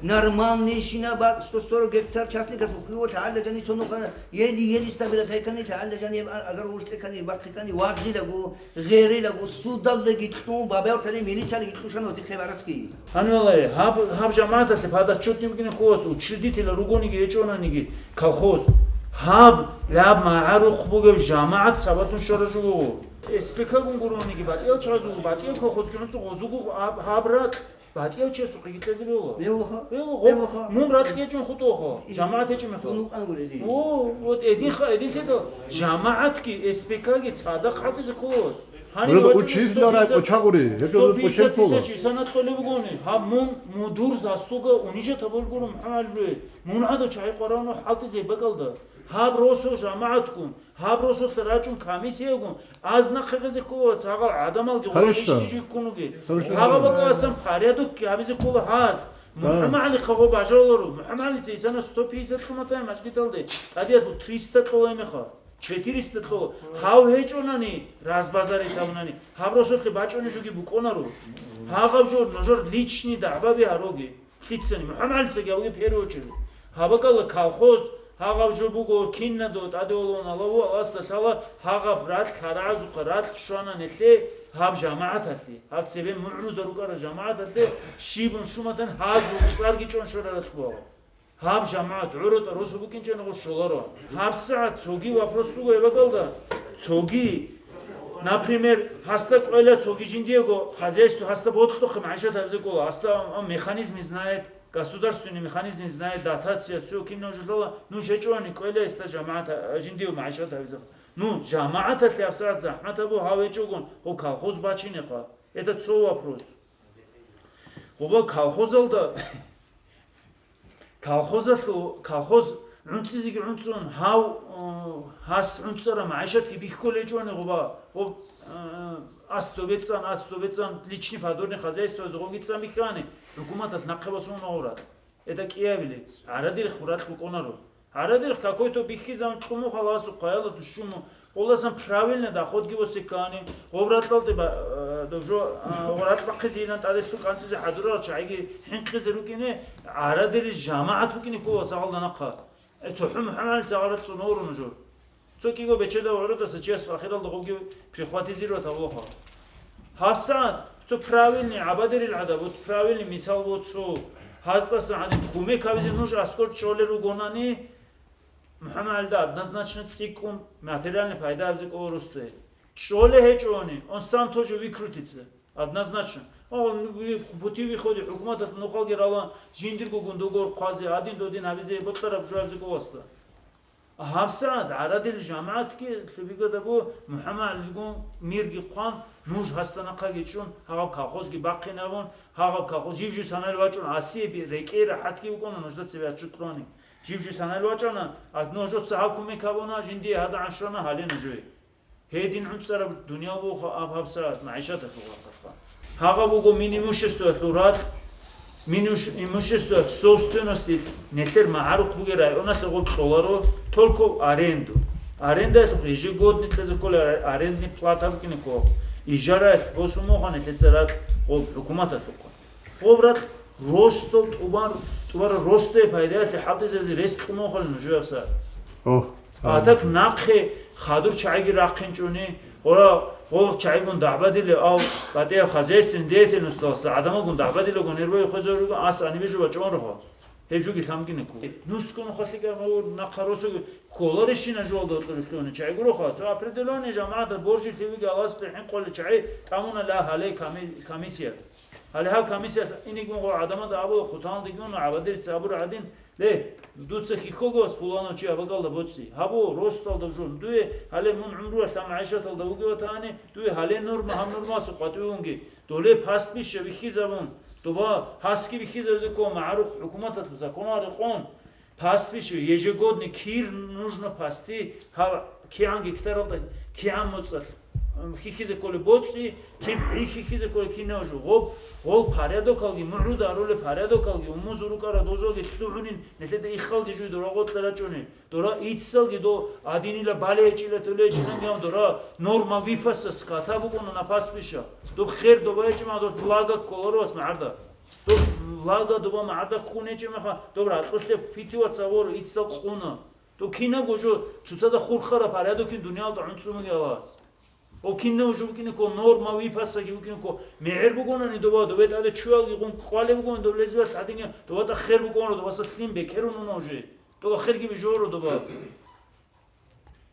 Нормальный щина бакӀ сто сорок гектар частникас ухиго лъагӀалла жани сонухъа ели-ели стабира тайкани лъагӀалла жани азар уршлъекани бахъикани вагъилаго, гъерилаго, судалдаги кьун, бабаявтали милициялиги кьушан гьози хъебарацги. Гьанвалай, гьаб, гьаб жамагӀаталъе подотчетный бугин хъугьац, учредитель ругониги гьечӀонаниги колхоз. Гьаб, гьаб магӀарухъ бугеб жамагӀат сабаблъун щвара жугьу. С П К-гун гурониги батӀиял чагӀазул, батӀиял колхозги гьунцӀ гъозуго гьаб, гьаб ракь батӀияв чиясухъеги кьезе бегьула. Бегьулаха. Бегьула, гъо-, Бегьулаха. Мун ракь гьечӀун хутӀулаха, И, жамагӀат гьечӀеб мехалъ. Дун вукӀан гури дин. О, вот эдинха-, эдинлъидал жамагӀатги, С П К-ги цадахъ хӀалтӀизе кколац. Гьаниб Гьел вачун учитель сто пятьдесят, рай кӀоча гури, гьеб сто пятьдесят кӀочел ккола. Тысяч исанат кьолеб бугони, гьаб мун, мудур заслуга унижа табул гуро МухӀаммад Алиев. Мун гьадав чагӀи къварагьун хӀалтӀизе бакӀалда. Гьаб росо жамагӀатгун, гьаб росулъа рачӀун комиссиягун, аз нахъе гъезе ккола ва цагъал гӀадамалги гъоркь Харишта. Ишчи жи ккунуги. Харишта. Гьагъа бакӀаласан порядокги гьабизе ккола гьаз. Да. МухӀаммад ГӀали хъагъо бажаруларо. МухӀаммад ГӀалица исана сто пятьдесят кьуматаем машгиталде, тӀадиялъул триста кьолаемеха, четыреста кьола. Гьав гьечӀонани, разбазарить гьавунани, гьаб росулъе бачӀунеб жоги букӀунаро. Гьагъаб жо нужер личный дагӀбаби гьароги. Лъицани, МухӀаммад ГӀалицаги абуге первую очередь. Гьабакъала колхоз, гьагъаб жо буго, кинадо тӀаде валун алаву Аллагьасда лъала, гьагъаб ракь, гьарагӀазухъа ракь щвана нилъе гьаб жамагӀаталъе, гьаб цебе мугӀнуда рукӀарал жамагӀаталъе, щибун шуматан гьазул цӀарги чӀун щвараралъ бугьа. Гьаб жамагӀат гӀурутӀа росу букӀинчӀани гъур щоларо. ГьабсагӀат цоги вопрос буго гьеб бакӀалда. Цоги, например, гьасда кӀвела цоги жиндиего хозяйство, гьасда ботлъухъе магӀишат гьабизе кӀола, гьасда ам, ам механизм знает, государственный механизм знает, дотация, всё, кин нуж лъала, нуж гьечӀони кӀвела гьесда жамагӀат, а, жиндиего магӀишат гьабизе. Ну, жамагӀаталъе гьабсагӀат захӀмат гьабу гьав гьечӀогун, гьав колхоз бачинеха. Это цо вопрос. Гъуба колхозалда Колхозалъу-, колхоз гӀунцӀизеги гӀунцӀун, гьав, э, гьас гӀунцӀараб магӀишатги бихьулей чӀвани гъуба, гъуб, э, ас добецан, ас добецан личный подворный хозяйствоязе гъобги цӀан бихьани, хӀукуматалъ нахъе босун гъурат. Эда кӀиябили, гӀарадирх гъурат букӀунаро. ГӀарадирх какой-то бихьизавун кьумухъ гьаласухъ, гьаялалъ щуму, Къоласан правильно доходги восеккани, гъоб ракьалде ба-, э, дов жо, а, гъоб ракь бахъизейилан тӀаделъул кӀанцӀизе хӀадурал чагӀиги хӀинкъизе рукӀине, гӀарадери жамагӀат букӀине ккола сагъалда нахъа. Э, цохӀо МухӀаммадил цагъарал цӀуна гуро нужер. Цо кӀиго бечедав гӀурудаса чияс ахиралда гъобги прихватизировать гьавулаха. ГьабсагӀат цо правильный гӀабадерил гӀадаб, вот правильный мисал, вот цо гьаздаса гьаниб кумек гьабизе нуж аскӀор чӀолел ругонани, МухӀаммадалда однозначно цӀикӀкӀун материальный пайда гьабизе кӀола росде. ЧӀоле гьечӀони, он сам тоже выкрутится. Однозначно. О, ну, вы, пути выхода хӀукуматалъ нухалги рала, жиндирго гундогор хъвазе, гьадин-додин гьабизе, ботлараб жо гьабизе кӀоласда. ГьабсагӀат гӀарадил жамагӀатги лъубигадабу МухӀаммадалгун мирги хъван, нуж гьасда нахъаги чӀун, гьагъаб колхозги бахъинабун, гьагъаб колхоз жив-жив санал вачӀун, гьасие би-, рекӀей рахӀатги букӀуна нужда цебе отчет кьуни. Жив-жив санал вачӀана, а нужеца гьаб кумек гьабуна, жиндие гьада гӀаншана гьале нужее. Гьедин гӀуцӀараб дуниял буго аб гьабсагӀат магӀишаталъул рахъалъа. Гьагъа буго мин имуществоялъул ракь, Минуш-, имущество в собственности нилъер магӀарухъ бугеб районалъе гъоб кьоларо только аренду. Арендаялъухъ ежегодно кьезе ккола, арендный плата букӀине ккола. Ижараялъ босун муха нилъеца ракь гъоб хӀукуматалъухъа. Гъоб ракь ростал тӀубан, тӀубараб ростае пайдаялъе хӀалтӀизаризе рес кьун мухъали нужеца сар. О, А так нахъе хадур чагӀиги рахъинчӀони, гъора гъол чагӀигун дагӀбадилев ав батӀияб хозяйственный деятельносталъа гӀадамалгун дагӀбадилаго нервай хвезарурган ас гьанибе жо бачӀун рухӀа. Гьеб жоги лъамгине ккола. Нусго нухалъикӀа гьавур нахъа росаги кколарищина жугьалда гьоркьор лъугьуна чагӀигу рухӀа. Цо определённый жамагӀаталъ боржи лъивиги Аллагьасде хӀинкъулел чагӀи тӀамуна ла гьале коми-, комиссия. Гьале гьаб комиссиялъ инигун гъо гӀадамазда абула хъутаналдеги уна гӀабадирица абура гӀадин, ле, дуца хьихього вас пуланав чи абагалда боцӀи. Гьабу, росталда жун. Дуе гьале мун гӀумруялъ гьаб магӀишаталда вугев ватани, дуе гьале норма гьаб нормасухъ ватӀуюнги. Доле пастбище вихьизабун, доба гьасги вихьизабизе ккола магӀарух хӀукуматалъул законал рекъон. Пастбище, ежегодный кир нужно пасти, гьав кигӀан гектаралда, кигӀан моцӀалъ, м, хьихьизе кколеб боцӀи, киб гӀи хьихьизе кколеб кинав жо, гъоб, гъол порядокалги, мугӀруда арулеб порядокалги, умузул рукӀарал дозалги лъугӀунин, нилъеда иххалги жуй дора гъоркье рачӀунел, дора иццалги до адинила бале гьечӀила толечӀинанги гьав дора норма випаса скота букӀуна на пастбища. Доб хер доба гьечӀи ма дор влага кколаро вас магӀарда. Доб влага доба магӀарда ккун гьечӀеб мехалъ, доб ракьулъе питиваца воро, иццал къуна. Доб кинабго жо цоцазда хурхараб порядокин дуниялда гӀунцӀун бугеб Аллагьас. О кинабго жо букӀинеко, норма випасаги букӀинеко, мегӀер бугонани доба, добе тӀаде чуялги гъун кквалеб бугони доб лезвиял тӀадинги, доба тӀа хер букӀунро, добаса лъим бекерун уна уже. Доба херги бижоро доба.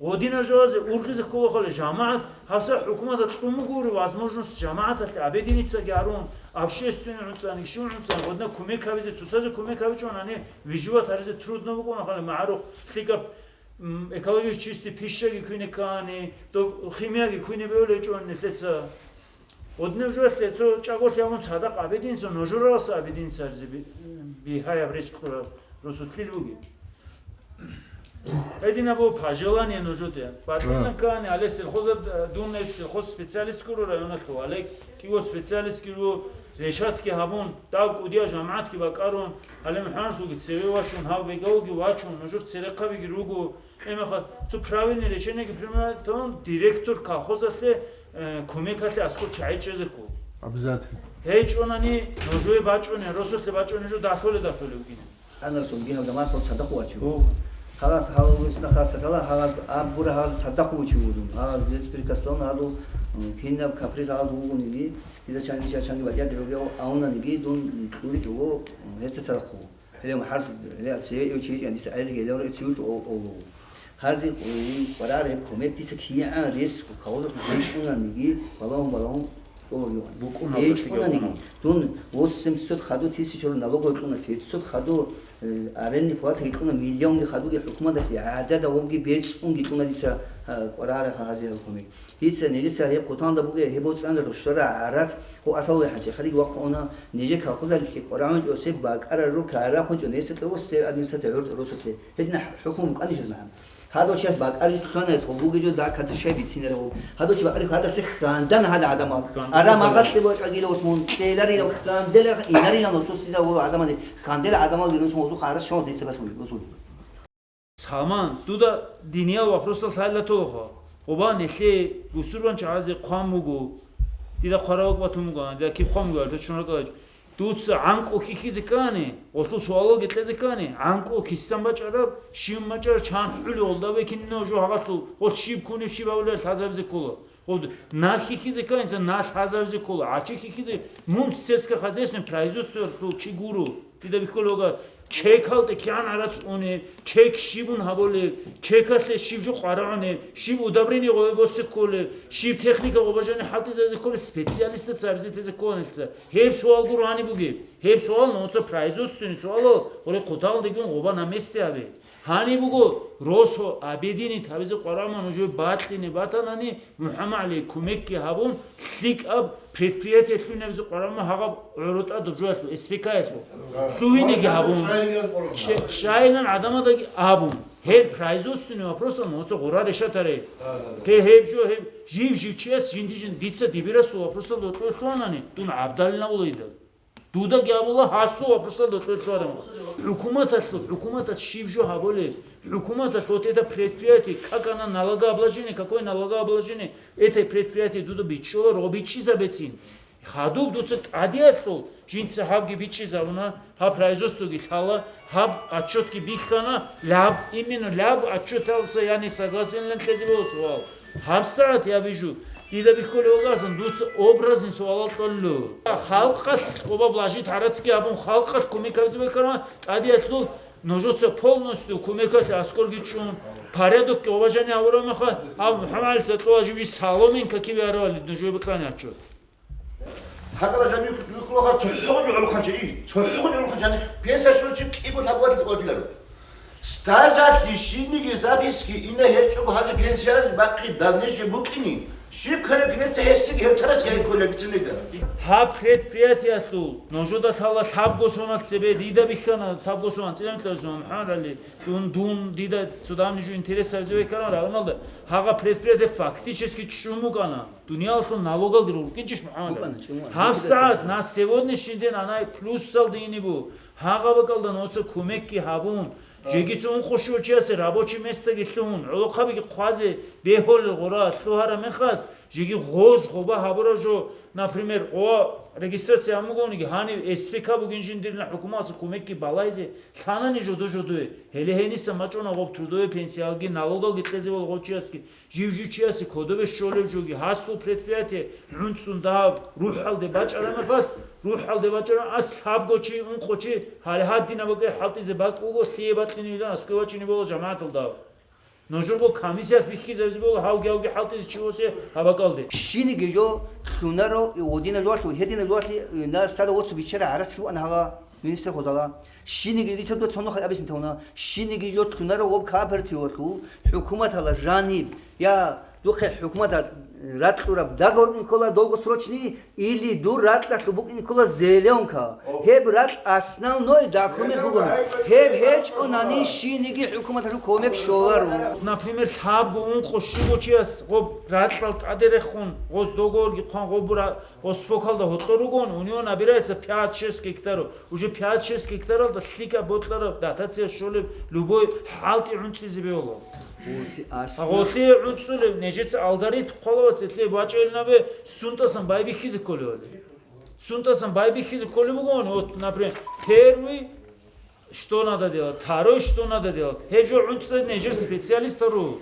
Гъодинал жоязе ургъизе ккола хъале жамагӀат, гьабсагӀат хӀукуматалъ тӀун буго гури возможность жамагӀаталъе объединиться гьарун, общественный гӀуцӀани, щив гӀуцӀани, гъодна кумек гьабизе, цоцазе кумек гьабичӀони гьаниб выживать гьаризе трудно букӀуна хъале, магӀарухъ лъикӀаб, м, экологически чистый пищаги куйне ккани, доб химияги куйне бегьулечӀони нилъеца. Гъодинаб жоялъе цо чӀаголъи гьабун цадахъ объединиться, нужералса объединиться гьаризе би-, бигьаяб рес кьураб росулъил бугеб. Гьединаб буго пожелание нужеде. БатӀинаб ккани, гьале сельхоза, дун гьеб сельхоз специалист гуро районалъул, гьале кӀиго специалист гуро, решатки гьабун, дав кӀудияв жамагӀатги бакӀарун, гьале МухӀаммадсулги цеве вачун, гьав бегавулги вачун, нужер церехъабиги руго. Гьеб мехалъ цо правильное решениеги принимать гьабун, директор колхозалъе, э, кумекалъе аскӀор чагӀи чӀезе ккола. Обязательно. ГьечӀонани нужее бачӀунеб, росулъе бачӀунеб жо далъолеб-далъолеб бугин. Гьанасулги гьаб заман гьал цадахъ вачун. О. Гьалас гьал вуссна хасатала, гьалас аб бура гьалас цадахъ вучи вугун. Гьал беспрекословно гьалу, м, кинаб каприз гьалу вугониги, дида чанги ча-, чанги бадя дирогел авунаниги дун кьуричӀого, м, гьеца цадахъ вуго. Гьеле гьар, гьеле цеве эв чи гьечӀан дица гӀезги гьеле цеве о-, олу. Гьази, м, къварар гьеб кумек дица кигӀан рес кавза гьечӀунаниги, балагьун-балагьун ТӀолаб югъан. БукӀуна, ГьечӀонаниги, букӀуна. Дун восемьсот хаду тысяч ру налоговый кьуна, пятьсот хаду, э, арендный плата кьуна, миллионги хадуги хӀукуматалъе гӀадада гъобги бецӀунги кьуна дица, а, къварагӀара хагьази гьаб кумек. Дица нижеца гьеб хъутанда бугеб, гьеб боцӀанзар рушара гӀарац, гьо асал вехӀанчи, халиги вахъуна, нижер колхозалъе къварагӀунчӀо се бакӀарару карахъунчӀо несетлъе ва се администрация гӀуртӀ росулъе. Гьедин хӀукму букӀанищ магӀна. Гьадав чияс бакӀарищ хъвана, гьес гъобгуги жо дагь каца щай бицинарав. Гьадав чи бакӀарихъ гьадаса хандана гьада гӀадамал. Хандана. Ара магъалъе бакӀагила ус мун кьеларила, хандела инарила нусусида гъо гӀадамали. Хандела гӀадамал гирусун узу харас шонс дица басун, усул. Салман, дуда диниял вопросал лъайла толохо. Къуба нилъе бусурбан чагӀазе хъван буго. Дида хъваравак батун буго, дида киб хъван буго, арда чун ракӀалач. Дуца гӀанкӀу хьихьизе ккани, гъолъул суалалги кьезе ккани, гӀанкӀу кисан бачӀараб, щиб бачӀараб, чан хӀули гъолда бекинина жо гьагъалъул, гъолъ щиб кунеб, щиб гьавулеб лъазабизе ккола. Гъолд налъ хьихьизе ккани, ца налъ лъазабизе ккола, гӀачи хьихьизе, мун сельскохозяйственный производствоялъул чи гуро. Дида бихьулеб буго, чекалде кигӀан гӀарац унеб, чек щибун гьабулеб, чекалъе щиб жо къварагӀунеб, щиб удобрение гъове босе кколеб, щиб техника гъобажани хӀалтӀизазе кколеб, специалистаца гьабизе тезе ккола нилъеца. Гьеб суал гуро гьаниб бугеб. Гьеб суал нуца производственный суалал, гъоре хъуталдегун гъоба на месте гьабе. Гьаниб буго, росо объединить гьабизе къварагӀман уже бакьине батанани, МухӀаммадгӀали кумекги гьабун, лъикӀаб предприятие лъугьинабизе къварагӀман гьагъаб гӀурутӀа дубжуялъул, эс пи калъул. Лъугьинеги гьабун, чайилан гӀадамадаги абун, гьел производственный вопросал нуца гъура решатаре. Гье, гьеб жо, гьеб жив-жив чияс жинди-жин дица дибирасул вопросал дутӀулъуанани, дун гӀабдалина улайда. Дудаги абула гьасул вопросалда тӀолъараб. ХӀукуматалъул, хӀукуматалъ щиб жо гьабулеб? ХӀукуматалъ вот это предприятие, как она налогообложение, какое налогообложение, это предприятие дуда бичӀчӀула, рогъ бичӀчӀизабецин. Хадуб дуца тӀадиялъул, жинца гьабги бичӀчӀизабуна, гьаб производствоги лъала, гьаб отчетги бихьана, ляб, именно ляб отчеталса, яни согласен лъезе бегьула суал. ГьабсагӀат я бижу, дида бихьулев вугасан, дуца образный суалал кьолел. Халкъалъ къоба влажит гьарацги абун, халкъалъ кумек гьабизе бекарма, тӀадиялъул нужеца полностью кумекалъе аскӀорги чӀун, порядокги уважение гьавураб мехалъ, гьаб МухӀаммадгӀалица тӀула жив жи соломинка киве аравали нужее бикьани отчет. Гьакъала жанив вихьулаха цохӀо гӀолохъанчи, цохӀо гӀолохъанчи, пенсия щолчи кӀиго лъабугьалъи тӀокӀабиларо. Стажалъе щибниги записки ина гьечӀого гьазе пенсияз бахъи давнеше букӀини, щиб ккараб гьесие гьесие гьеб тарас гьайккола бицунеда. Гьаб предприятиялъул нужеда лъала лъабго соналъ цебе дида бихьана, лъабго сон анцӀила метралъ сон, МухӀаммад ГӀали, дун, дун, дида цо давни жо интерес гьабизе бекаран рагӀуналда, гьагъа предприятие фактически чӀун букӀана. Дуниялалъул налогалги рукӀинчӀищ, МухӀаммад? БукӀана, чӀумуан. ГьабсагӀат на сегодняшний день анай плюсалда ине буго. Гьагъа бакӀалда ноца кумекги гьабун, жеги цо ункъо щуго чиясе рабочий местаги лъугьун, гӀолохъабиги хъвазе бегьулел гъура лъугьараб мехалъ, жеги гъоз гъоба гьабураб жо, например, гъо регистрация амугониги, гьанив СПК бугин жиндирилан хӀукуматалъул кумекги балайзе лъанани жодо-жодое, гьеле гьениса мачӀуна гъоб трудовой пенсиялги налогалги кьезе вал гъов чиясги. Жив-жив чиясе кодобе щолеб жоги, гьасул предприятие гӀунцӀун дагьаб рухӀалде бачӀараб мехалъ, рухӀалде бачӀараб ас лъабго чи, ункъо чи, гьале гьадинаб бакӀай хӀалтӀизе бакӀ буго, лъие бакьинилан аскӀове вачӀине бола жамагӀатал дагьаб. Нужерго комиссиялъ бихьизабизе бола гьавги-гьавги хӀалтӀизе чи восе гьаб бакӀалде. Щиниги жо лъунаро гъодинаб жоялъул, гьединаб жоялъе, на сада оцу биччара гӀарацги ван гьала. Министр хозала, щиниги дица дуда цонухъе абисин тавуна, щиниги жо лъунаро гъоб капертиялъул хӀукуматала жаниб, я духъе хӀукуматалъ ракьураб договор инкола долгосрочный, или дур ракьалъуб букӀин ккола зеленка. Гьеб ракь основной документ бугони. Гьеб гьечӀонани щиниги хӀукуматалъул кумек щоларо. Например, лъабго, ункъо, щуго чияс гъоб ракьал тӀаде рехун, гъоз договорги хъван гъобура Гъос спокалда гьоркьор ругон, у него набирается пять-шесть гектаров. Уже пять-шесть гектаралда лъикӀаб бокьараб дотация щолеб любой хӀалтӀи гӀунцӀизе бегьула. Гъолъие гӀунцӀулеб, нижеца алгоритм хъвалавац, гьелъие бачӀайилан абе сунтӀасан байбихьизе кколевали. СунтӀасан байбихьизе кколеб бугони, вот, например, первый, что надо делать, второй, что надо делать. Гьеб жо гӀунтӀзаб нижер специалистал руго.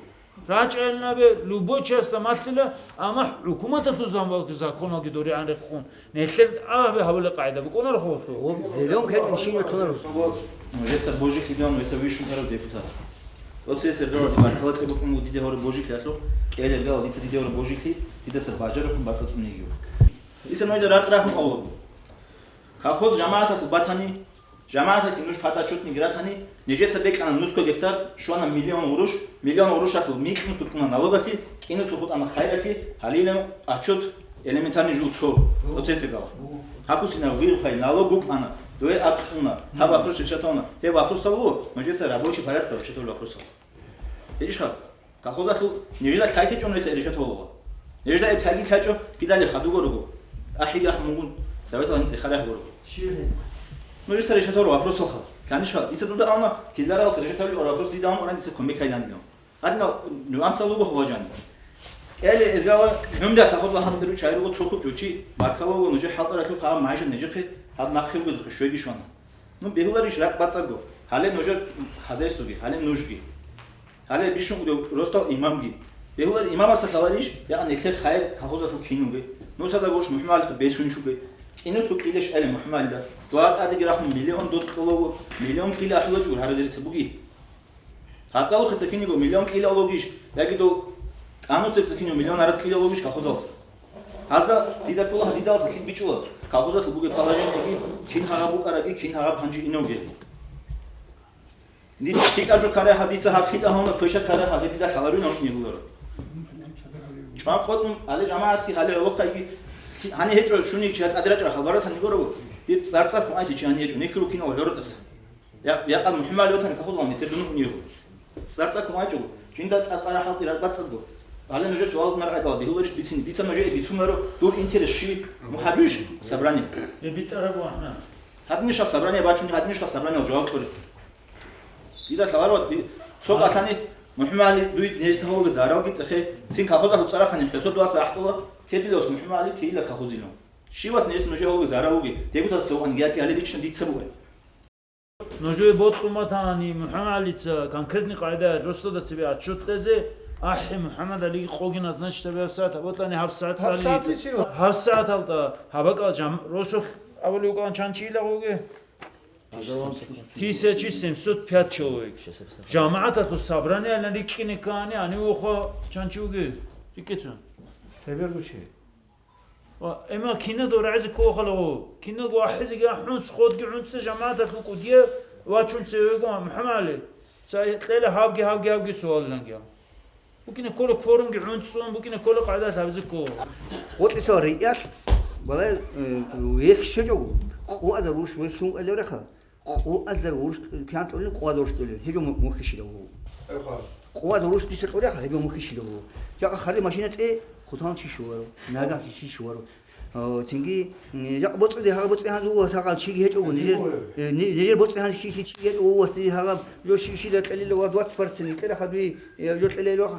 РачӀайилан абе любой частьда малъила, амма хӀукуматалъул заман-, законалги доригӀан рехун, нилъер абе гьабулеб къагӀида букӀунаро хъулухъ. Гъоб зеленка гьечӀун щиб тунарус. Нужеца божилъи дигӀун веса вищун тарав депутат. Оце Сергала баркала кье букӀун диде гьораб божилъиялъухъ, кӀел Сергала дица диде гьораб божилъи, дидаса бажарухъун бацӀцӀун йигев. Дица нужеда ракӀ рахун авлабу. Колхоз жамагӀаталъул батани, жамагӀаталъе нуж подотчетныйги ратани, нижеца бекӀана нусго гектар, щвана миллион гъурущ, миллион гъурущалъул микьнусго ккуна налогалъе, кӀинусго хутӀана хайралъе, гьалилан отчет элементарный жул цо процессе гала. Гьакусина вирухъай налог букӀана, дое акъуна, гьаб вопрос решатавна. Гьеб вопросал ву, нужеца рабочий порядка решатавул вопросал. ГьечӀищха? Колхозалъул нижеда лъай течӀун вецӀа решат гьолула. Нижеда эб лъайги лъачӀо, кидали хадуго руго. АхӀи ахӀ мугун, советалъ цӀехарахӀ гуро. Нужеца решат гьору вопросалха. Лъанишха, дица дуда авна, кизаралас решат гьавли вопросал дида авна, дица кумек гьайдани. Гьадинал нюансал руго хъубажани. КӀеле иргала гӀумда колхоза гьаб диру чай руго цо хутӀ чи, баркалла вуго нужер хӀалтӀаралъул хабар майжа нижехъе, гьаб нахъе ругезухъе щвеги щвана. Ну, бегьуларищ ракӀ бацӀцӀадго, гьале нужер хозяйствоги, гьале нужги. Гьале бищун кӀудев росдал имамги. Бегьулар имамасда лъаларищ, я нилъер хайир колхозалъул кинуге. Нусада гурищ МухӀаммадалихъе бесунищуге. КӀинусго кьилищ гӀели МухӀаммадалда. Дугьа тӀадеги рахун миллион доз кьолаго, миллион кьили ахӀулачӀо гьарадерица буги. ГьацӀалухъе цӀикиниго миллион кьили алогищ, яги дол тӀамусдеб цӀикиниго миллион араз кьили алогищ колхозалса. Гьазда дида ккола гьадидалса лъикӀ бичӀчӀула, колхозалъул бугеб положениеги, кин гьагъаб букӀараги, кин гьагъаб гьанже иновге. Дица лъикӀаб жо ккарахъа, дица гьаб лъикӀаб гьавна квеша ккарахъа, гьеб дида лъаларунал гьунигуларо. ЧӀван къотӀун, гьале жамагӀатги, гьале гӀолохъайги, лъи-, гьаниб гьечӀо, щуни чи гьатӀаде рачӀарал хабаратан йигурав, дир цӀарцӀаб хъвайси чи гьаниб гьечӀо, нилъер руккинал гӀоротӀаса. Я-, якъал МухӀаммад ватани кахузал метер дунух унев. ЦӀарцӀаб хъвайчӀо, жинда тӀатӀара хӀалтӀи ракӀбацӀцӀадго. Гьале нужер суал наркъайтала бигьуларищ бицин? Дица нужее бицунаро, дур интерес щи, мухӀажуйищ собрание? Э, битӀараб вахӀна. Гьадинищал собрание бачун, гьадинищал собраниел жаваб кьури. Дида лъаларо, ди-, цо кӀалъани, МухӀаммадгӀали, дуй несин гьавуги заралги цӀехе, цин колхозалъул цӀарахъани хӀусуд вас ахӀула, тедилос МухӀаммадгӀали тейила колхозилан. Щивас несин нужее гьавуги заралги, дегутаца вугӀан гияки гьале лично дица бугӀе. Нужее бокьун батани, МухӀаммадгӀалица конкретный къагӀида росдада цебе отчет кьезе, ахӀи, МухӀаммадгӀалиги къоги назначить гьабе гьабсагӀат, гьаб батани гьабсагӀат гьабсагӀат цӀалица. ГьабсагӀаталда гьабакӀал жам-, росулъ абулев вукӀан чанчи илагъуги? Тысяча семьсот пять человек. ЖамагӀаталъул собраниялъан рикӀкӀине ккани, гьанив вохо чанчи вуги? РикӀкӀецун. Тебергу чи? Ва, эма кинадо рагӀизе кколахалаго, киналго ахӀизеги ахӀун, сходги гӀунце жамагӀаталъ вукӀу дие вачун цевего, МухӀаммадгӀали, ца кьела гьавги, гьавги, гьавги суалиланги. Букине ккола кворумги гӀунцӀцӀун, букине ккола къагӀидат гьабизе ккола. ГъотӀисал рикӀкӀалъ, балай, э, вехь щвечӀого, къуазар урш вехь лъун кӀвелев рехъа. Къуазар урус кян тӀолин, къуазар урус тӀолин. Гьеб мухьи щилав вуго. Къуазар урус дица тӀолаха, гьеб мухьи щилав вуго. Жакъа хъали машина цӀе, хъутан чи щуваро, нагагь чи щуваро. О, цинги, м, жакъа боцӀиде, гьагъа боцӀи гьанз вуго, сагъал чиги гьечӀого, нижер, э, ни-, нижер боцӀи гьанз хихи чиги гьечӀого, вуго, сагъал жо щи-, щила кьелила ва двадцать процент кьела хадуи, э, жо кьела илваха.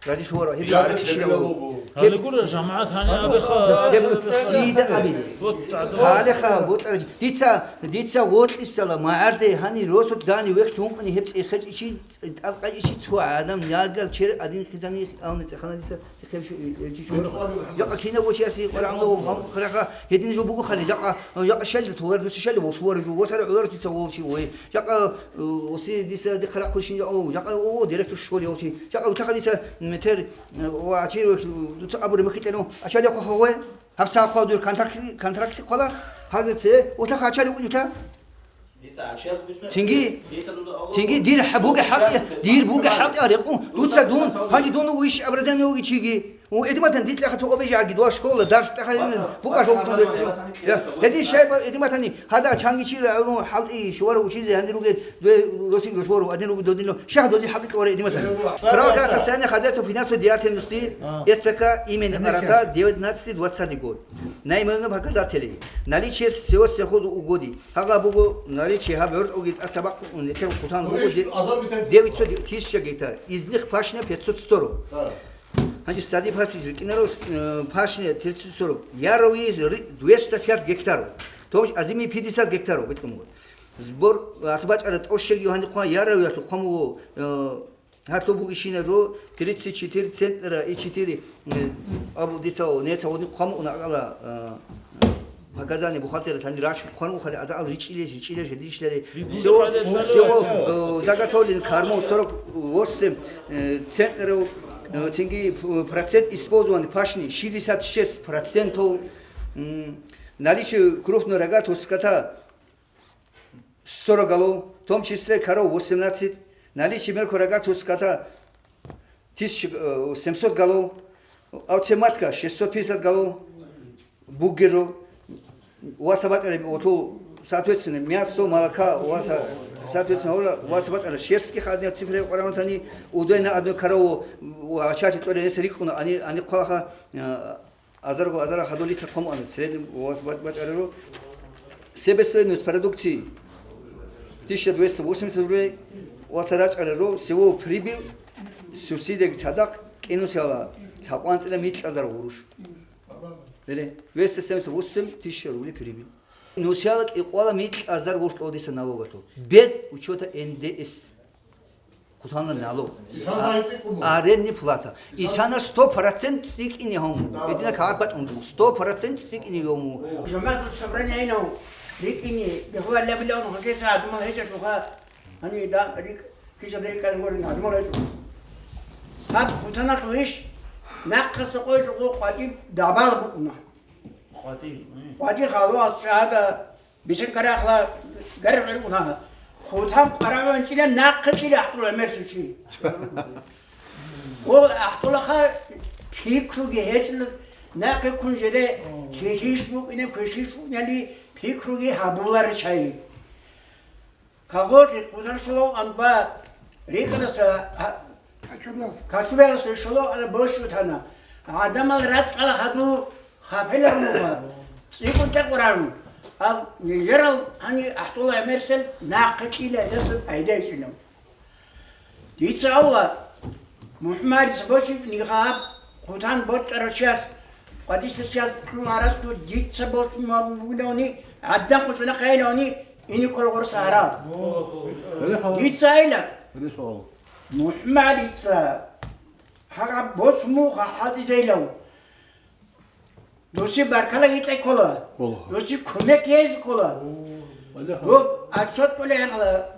Разилъувара, гьеб гьарачи щилаву. Гьале гуро, жамагӀат гьаниб абиха. Гьеб кида абизе? Вот, гӀадамал. Гьалеха, вокьарачи. Дица, дица вокьисала магӀарде гьани росу дани вехь тункъани гьеб цӀехечӀичи, тӀалкъачӀичи цо гӀадам, ягав чер адин хизани авни цӀехана дица тихъев шу-, чи шуро. Жакъа кинав вочияси къварагӀамда вохъан хъараха гьедин жо буго хали, жакъа, жакъа щалда товар дуси щалда вошувара жо, восара гӀоларасица волчи вой. Жакъа, э, оси диса дихъа рахъулщин жакъа, о, жакъа, о, директор школы овчи. Жакъа утаха диса, м, тер, э, ва ачи, э, дуца абури махитӀену, ачаде хо хогъе, гьабса хо дур контракт, контракт хъала, гьазе це, утаха ачаде унита. Цинги, цинги дир хӀа-, буге хӀакъи, дир буге хӀакъи арекъун, дуца дун, гьаги дун виш образование вуги чиги. У, эдиматан дитӀа хату обижаги дуа школа, дарс тӀахалин, букаш вокутун дойтӀа. Я, гьедин шайба эдиматани, гьада чанги чира, ну, хӀалтӀи, шувара учизе, гьанди ругел, дуе росик росвору, адин руги додино, шагь доди хӀалтӀи кьора эдиматани. Правда, состояние хозяйства финансовой деятельности А. С П К имени Эмеке. Арата девятнадцатый двадцатый год. Наименование показателей. Наличие всего сельхозугодий. Гьагъа буго наличие гьаб гӀордоги тӀасабахъ нетер хъутан Ну, буго иш де-, азар битен девятьсот, тысяча гектар. Из них пашня пятьсот сорок. Да. Значит, сади пашни рикӀинаро, э, пашни тридцать сорок. Яровые ры-, двести пять гектаров. То есть озимые пятьдесят гектаров, бетӀун буго. Сбор, э, ахбачӀара тӀощаги гьанихъа яровые хъван буго, э, гьалъул бугищина жо тридцать четыре центнера и четыре, э, абу дица, неца, вот хъван буго акӀала, э, Показания бухгалтера лъани рачун хъван ухали, азал ричӀилеш, ричӀилеш, ричӀилеш. Всего, всего, э, заготовлен кормов сорок восемь, э, центнеров, э, цинги, э, процент использования пашни шестьдесят шесть процентов. М, наличие крупного рогатого скота сорок голов, в том числе коров восемнадцать, наличие мелкорогатого скота тысяча, э, семьсот голов, овцематка шестьсот пятьдесят голов, бугеро, у вас абакӀалеб, вот, соответственно, мясо, молока, у вас, э, соответственно, у вас абакӀалеб шерстки хадня цифра къараматани, удой на одну корову, у, а чачи тӀоре нес рикӀкӀуна, ани, ани хъвалаха, э, азарго, азар хадур литр хъван буго, в среднем у вас бач-, бачӀареро. Себестоимость продукции тысяча двести восемьдесят рублей, у вас рачӀареро, всего прибыль, субсидияги цадахъ, кӀинусиала, лъабкъванцӀила микьазар гъуруш. Бере, двести семьдесят восемь тысяч рублей прибыль. Нусиала кӀикъвала микьазар гъуш кьодиса налогалъур. Без учёта Н Д С. Хъутанла налог. Исана цӀикӀкӀун буго. Арендная плата. Исана сто процент цӀикӀкӀине гьому. Да. Гьедина кагъат бачӀун буго. Сто процент цӀикӀкӀине гьому. О. ЖамагӀатул собрание гьанав рикӀкӀине, бегьула лебилан гьагеса гьадумал гьечӀелъулха. Гьанив да рикӀ, киса да рикӀкӀалин гурин гьадумал гьечӀо. Гьаб хъутаналъул иш, нахъаса къойчӀого къватӀиб дабала букӀуна. КъватӀи, м. КъватӀи халуа чӀада. Бисен карахла гаргӀел уна. Хъутан къарагӀанчӀила нахъе чӀила ахтула мерсучи. Хо ахтулаха пикруги гьечӀла нахъе кун жеде квешиш букӀине, квешиш букӀине пикруги гьабулар чай. Кагъорги хъутан шулав анба рикӀкӀадаса гьа-, Кашубаялъул шоло ала бошутана. Гьадамал ракӀала хадур хапиларун буго. ЦӀикӀкӀун тӀекъурарун. Ал нижерал гьани АхӀдулла гӀемерисел нахъе кьила гьелдаса пайда гьечӀилан. Дица авла, МухӀаммадица бочи нигъаб хъутан бокьарав чияс, къватӀисев чияс кьун арасго дица босун бугилавни, гӀадда хутӀунахъе илавни, ине ккола гъурса гьарав. Дица айла, МухӀаммадица гьагъаб босун муха хӀалтӀизейилав. Досие баркала гьикъе ккола. Ккола. Досие кумек гьейзе ккола. О, гьеб отчет кьолеб гьанала.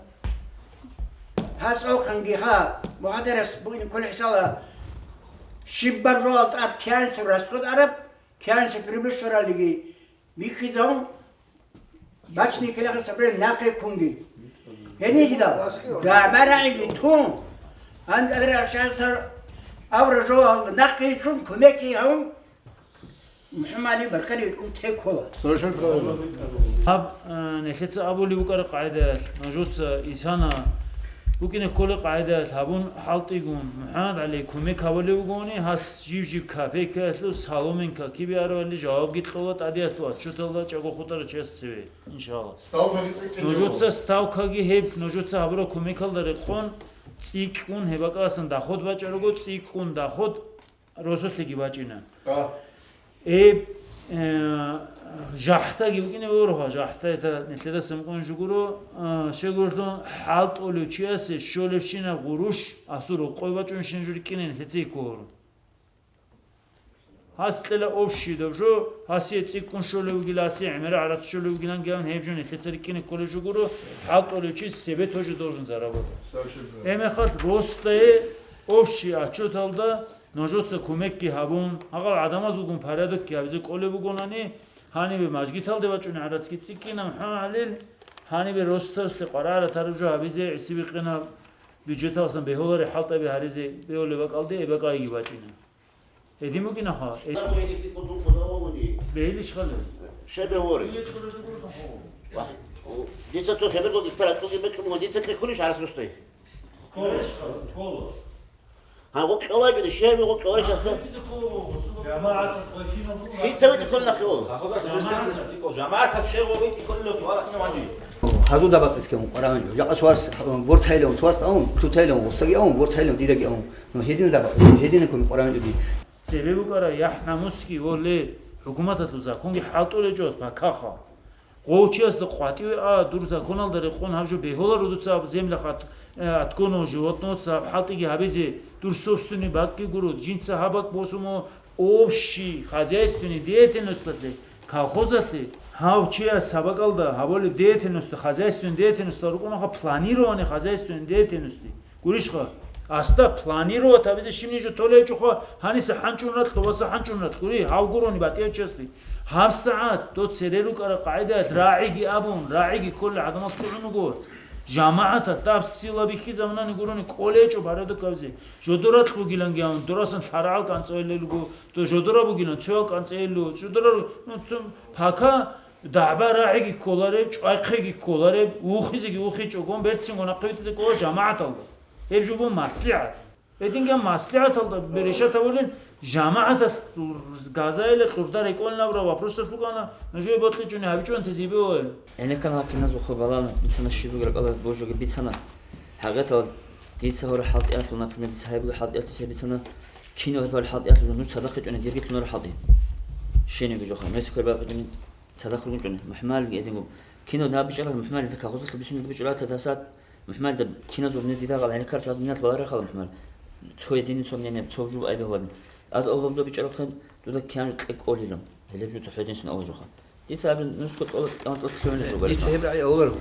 Гьас алхъанги ха, мухӀадарас бугин кколеб хӀисала. Щиб баржугьал тӀад кянсур расход араб, кянсур прибыщ щоралиги бихьизавун, бачни килахъе сабре нахъе ккунги. Гьениб жидал, гамарагӀиги тун, гьанкӀалра шансар авра жо нахъе ицун, кумекги гьавун, МухӀаммадли баркали ун те ккола. Совершенно правильно. Гьаб, э, нилъеца абулеб букӀараб къагӀидаялъ, нужеца исана букӀине кколеб къагӀидаялъ гьабун хӀалтӀигун, МухӀаммад ГӀали кумек гьабулев вугони, гьас жив-жив копейкаялъул, соломинка кибе аравали жавабги кьола тӀадеялъул отчеталда чӀаго хутӀарав чияс цеве, иншалла. Ставкаги цӀикӀкӀине Нужеца ставкаги гьеб, нужеца гьабураб кумекалда рекъон, цӀикӀкӀун, гьеб бакӀаласан доход бачӀарого, цӀикӀкӀун доход росулъеги бачӀина. А. Э, э, жахӀдаги букӀине борха, жахӀда это нилъедаса мукъун жугуро, а, щегурелъун хӀалтӀулев чиясе щолебщинаб гъуруш асул рокъой бачӀунщин жо рикӀкӀине нилъеца гьикъугьуро. Гьас кьела общий доб жо, гьасие цӀикӀкӀун щолев вугила, гьасие гӀемерал гӀарац щолев вугиланги абун гьеб жо нилъеца рикӀкӀине кколеб жугуро, хӀалтӀулев чи себе тоже должен заработать. Совершенно правильно. Гьебмехалъ росдае общий отчеталда нужеца кумекги гьабун, гьагъал гӀадамаз вугун порядокги гьабизе кӀолеб бугонани, гьанибе мажгиталде бачӀунеб гӀарацги цӀикӀкӀина, МухӀаммад ГӀалил, гьанибе росдалъе къваригӀараб тараб жо гьабизе гӀисибикъинаб бюджеталдасан бегьулареб хӀалтӀаби гьаризе бегьулеб бакӀалде эбакъайги бачӀина. Гьедин букӀинаха. Э- Бегьилищ хъале? Шебе гьори. Ва, о, дица цо хеберго гектар акьуги бекьун, дица кьекулищ гьарас росдае? Ккола, ккола. Гьа, гъо кьолаги, шеби гъо кьола часто. ЖамагӀат квачинал. Хица вити кколна хиол. Ахуда жамагӀат. ЖамагӀат шей гъо вити кколна суал гьанна ванжи. Гьазуда бакъискан Къуръан. Жакъа суас, э, бортайлан, суас таун, плютайлан, гъустаги аун, бортайлан, дидаги аун. Но гьедин да, гьедин кун Къуръан иби. Цебе букӀара яхӀ-намусги ва ле, хӀукуматалъул законги хӀалтӀулечӀо пакаха. Гъов чиясда къватӀиве а, дур законалда рекъон гьаб жо бегьуларо дуца аб землях от-, э, отконного животного ца аб хӀалтӀиги гьабизе, дур собственный бакӀги гуро, жинца гьаб бакӀ босумо общий хозяйственный деятельносталъе, колхозалъе, гьав чияс гьаб бакӀалда гьабулеб деятельносталъе, хозяйственный деятельносталъе рукӀунаха планирование хозяйственной деятельности. Гурищха? Асда планировать гьабизе щибни жо толейчӀоха, гьаниса хӀанчӀун ратӀ, доваса хӀанчӀун ратӀ. Гури, гьав гурони батӀияв чиясде. ГьабсагӀат дов цере рукӀараб къагӀидаялъ рагӀиги абун, рагӀиги кколел гӀадамал лъугӀун вуго. ЖамагӀаталъ даб сила бихьи заманани гурони кӀолечӀо порядок гьабизе. Жодорал бугиланги абун, дорасан лъарагӀал кӀанцӀейилел руго, дов жодора бугилан, цоял кӀанцӀейило, жодора, ну, цун, пока дагӀба рагӀиги кколареб, чӀвайхъеги кколареб, вухизеги вухичӀогон, берцинго нахъе витӀизе ккола жамагӀаталда. Гьеб жо бун маслигӀат. Гьединги маслигӀаталда берешат гьабулин, жамагӀаталъ газайила кьурда рекӀолин абураб вопросалъ букӀана, нужее бокьичӀони гьабичӀони тезибе ой. ГӀенеккан гьакимазул хабалан бицана, щиб бугеб ракӀалда божоги бицана. ХӀакъикъаталда дица гьоркьор хӀалтӀиялъул, например, дица гьаб бугеб хӀалтӀиялъул дица бицана, кино гьеб гьоркьор хӀалтӀиялъул жо нуж цадахъ гьечӀони дирги лъунареб хӀалтӀи. Щенибги жо хъа. Мес квербакъичӀони цадахъ ругинчӀони. МухӀмалилги гьединго. Кино гьаб бичӀчӀарал МухӀмалилда колхозалъул бицунелда бичӀчӀарал тадасат. МухӀмалда киназул гьунер дида гьал гӀенеккарал чагӀаз минат баларахъала МухӀмал. Цо гьединин, цо ненеб, цо жув айбигьуладин. Аз авлаб доб бичӀчӀарабхъе дуда киян кье кӀолилан. Гьелеб жуца хӀединсун аважуха. Дица абин нусго кьола кьаман тӀоцлъугьунеб бугар. Дица гьеб рагӀи авлару.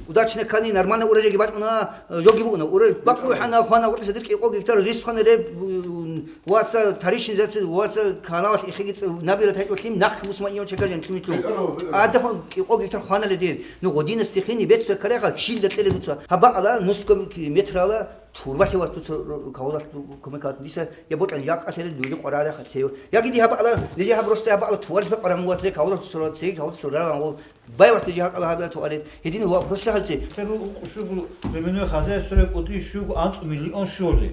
Удачно кани нормально урожайги бачӀуна, жоги букӀуна. Ура-, бакӀ бухӀана, хвана, гъурцӀа дир кӀикъо гектар рис хвана реб, м, васа таришин заци, васа каналалъ ихиги ц-, набира тайчӀо лъим, нахъ мусма ион чекажен лъимитлъун. Адафун кӀикъо гектар хвана ле дир. Ну, година стихини бедствие карагъа, щилда кьеле дуца. Гьаб бакъала нусго метрала турбалъе вас дуца ро-, кавлалъ ду-, кумекат. Диса я бокьан, я къалъале дули къварарахъа лъева. Яги ди гьаб бакъала, леже гьаб росте гьаб бакъала туалифе къваран мугъат ле кавлалъ сурат, сеги кавлалъ сураран гъол. Байвас леже гьакъала гьаб туалет. Гьедин гьуа просто халце. Те бу къушугу леменной хозяйстворе кӀуди щугу анцӀ миллион щоле.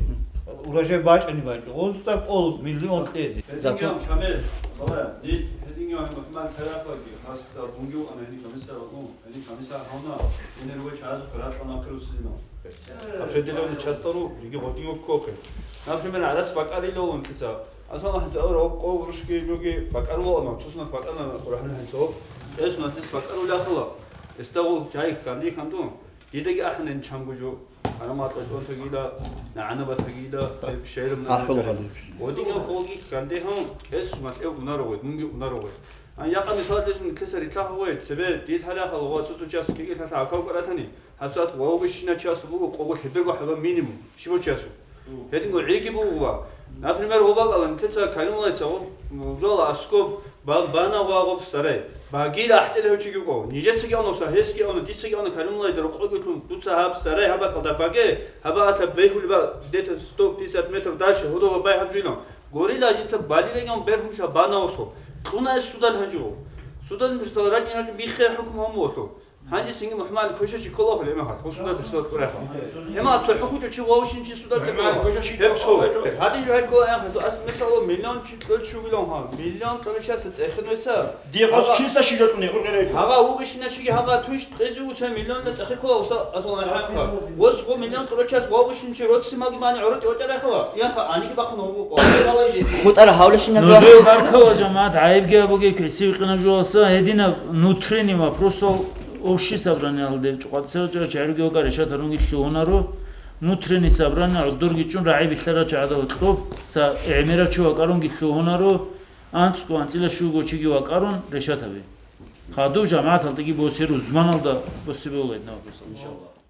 Урожай бачӀани бачӀо, гъозда кӀол миллион кьезе. Гьединги Зато- ам, Шамил, балагье, дид гьединги ам МухӀаммад Тарахъалги, хасда бунги вукӀана гьедин комиссар вукӀун, гьедин комиссар гьавна, гьенир вуч гьазухъе ракьа нахъе русилина. Определённый часто ру, диги гъодин вуккохъе. Например, гӀарац бакӀарилалун киса, асал гьанцӀа авра къо урушги жоги бакӀарулаана, цусунат бакӀана Къуръан гьанцӀо, эсунат эс бакӀаруляхъала, эстагъул жай ханди хандун, дидаги ахӀанин чангу жо. Гьанаматла донтагила, нагӀанабатагила, шерумна. АхӀул гъадин. Одинав холги кандегьун, кӀес матӀев унаро гъой, мунги унаро гъой. Ан якъа мисал дезун кеса ритла гъой, цебе дид гьалахал гъо цуцу час кигил гьалха акав каратани, гьасат вавгищина час буго къого лъеберго хӀаба минимум, шибо часу. Гьединго гӀиги бугъула. Например, гъобал алан кеса калимулайца гъо, гъола аскоб, Ба-, бана вагъаб сарай. Багил ахӀтӀел гьев чиги вукӀав. Нижецаги авнавса, гьесги авна, дицаги авна, Каримуллагьида рокъогилъун дуца гьаб сарай гьаб бакӀалда баге, гьаба атаб бегьулеб ба-, где-то сто пятьдесят метров дальше, гьудов бай гьаб жуйилан. Горила дица балилаги ан бергьунлъа бана васо. Кьуна эс судал гьанжуго. Судал мирсал ракӀин гьанжу биххе хӀукму гьамуллъу. Гьанже цинги МухӀаммад квешачи ккола ахӀула, имахал, гьусулда дирсал кьурахъа. Имахал цо хӀукмучи вавшинчи судаб кьурахъа. Гьеб цо. Гьадин жо гьай ккола, имахал, ас мисалал миллион чи кьол чугилан ха, миллион кьол часа цӀехин веца. Дигъас киса шижатуни гъургъерай жо. Гьава вугишина чиги гьава туш кьезе уца миллионна цӀехи ккола уса асал гьайха. Вос гъо миллион кьол час вавшинчи роцси маги мани гӀоротӀи вачарахала. Имахал аниги бахъун гьугу къо. ХутӀара гьавлашина. Нужер баркала, жамагӀат, гӀайибги абуге, квеси вихъина жугьаса, гьединаб внутренний вопросал Общий собраниялде чӀукъацӀцӀал чагӀи чагӀируги вакӀа решат гьарунги лъугьунаро, внутренний собрание гӀодорги чӀун рагӀи бихьарал чагӀазда гьоркьоб, са гӀемерав чи вакӀарунги лъугьунаро, анцӀго анцӀила щуго чиги вакӀарун решат гьабе. Хадув жамагӀаталдаги босе рузманалда босе бегьула гьединаб вопросал, иншаллагь.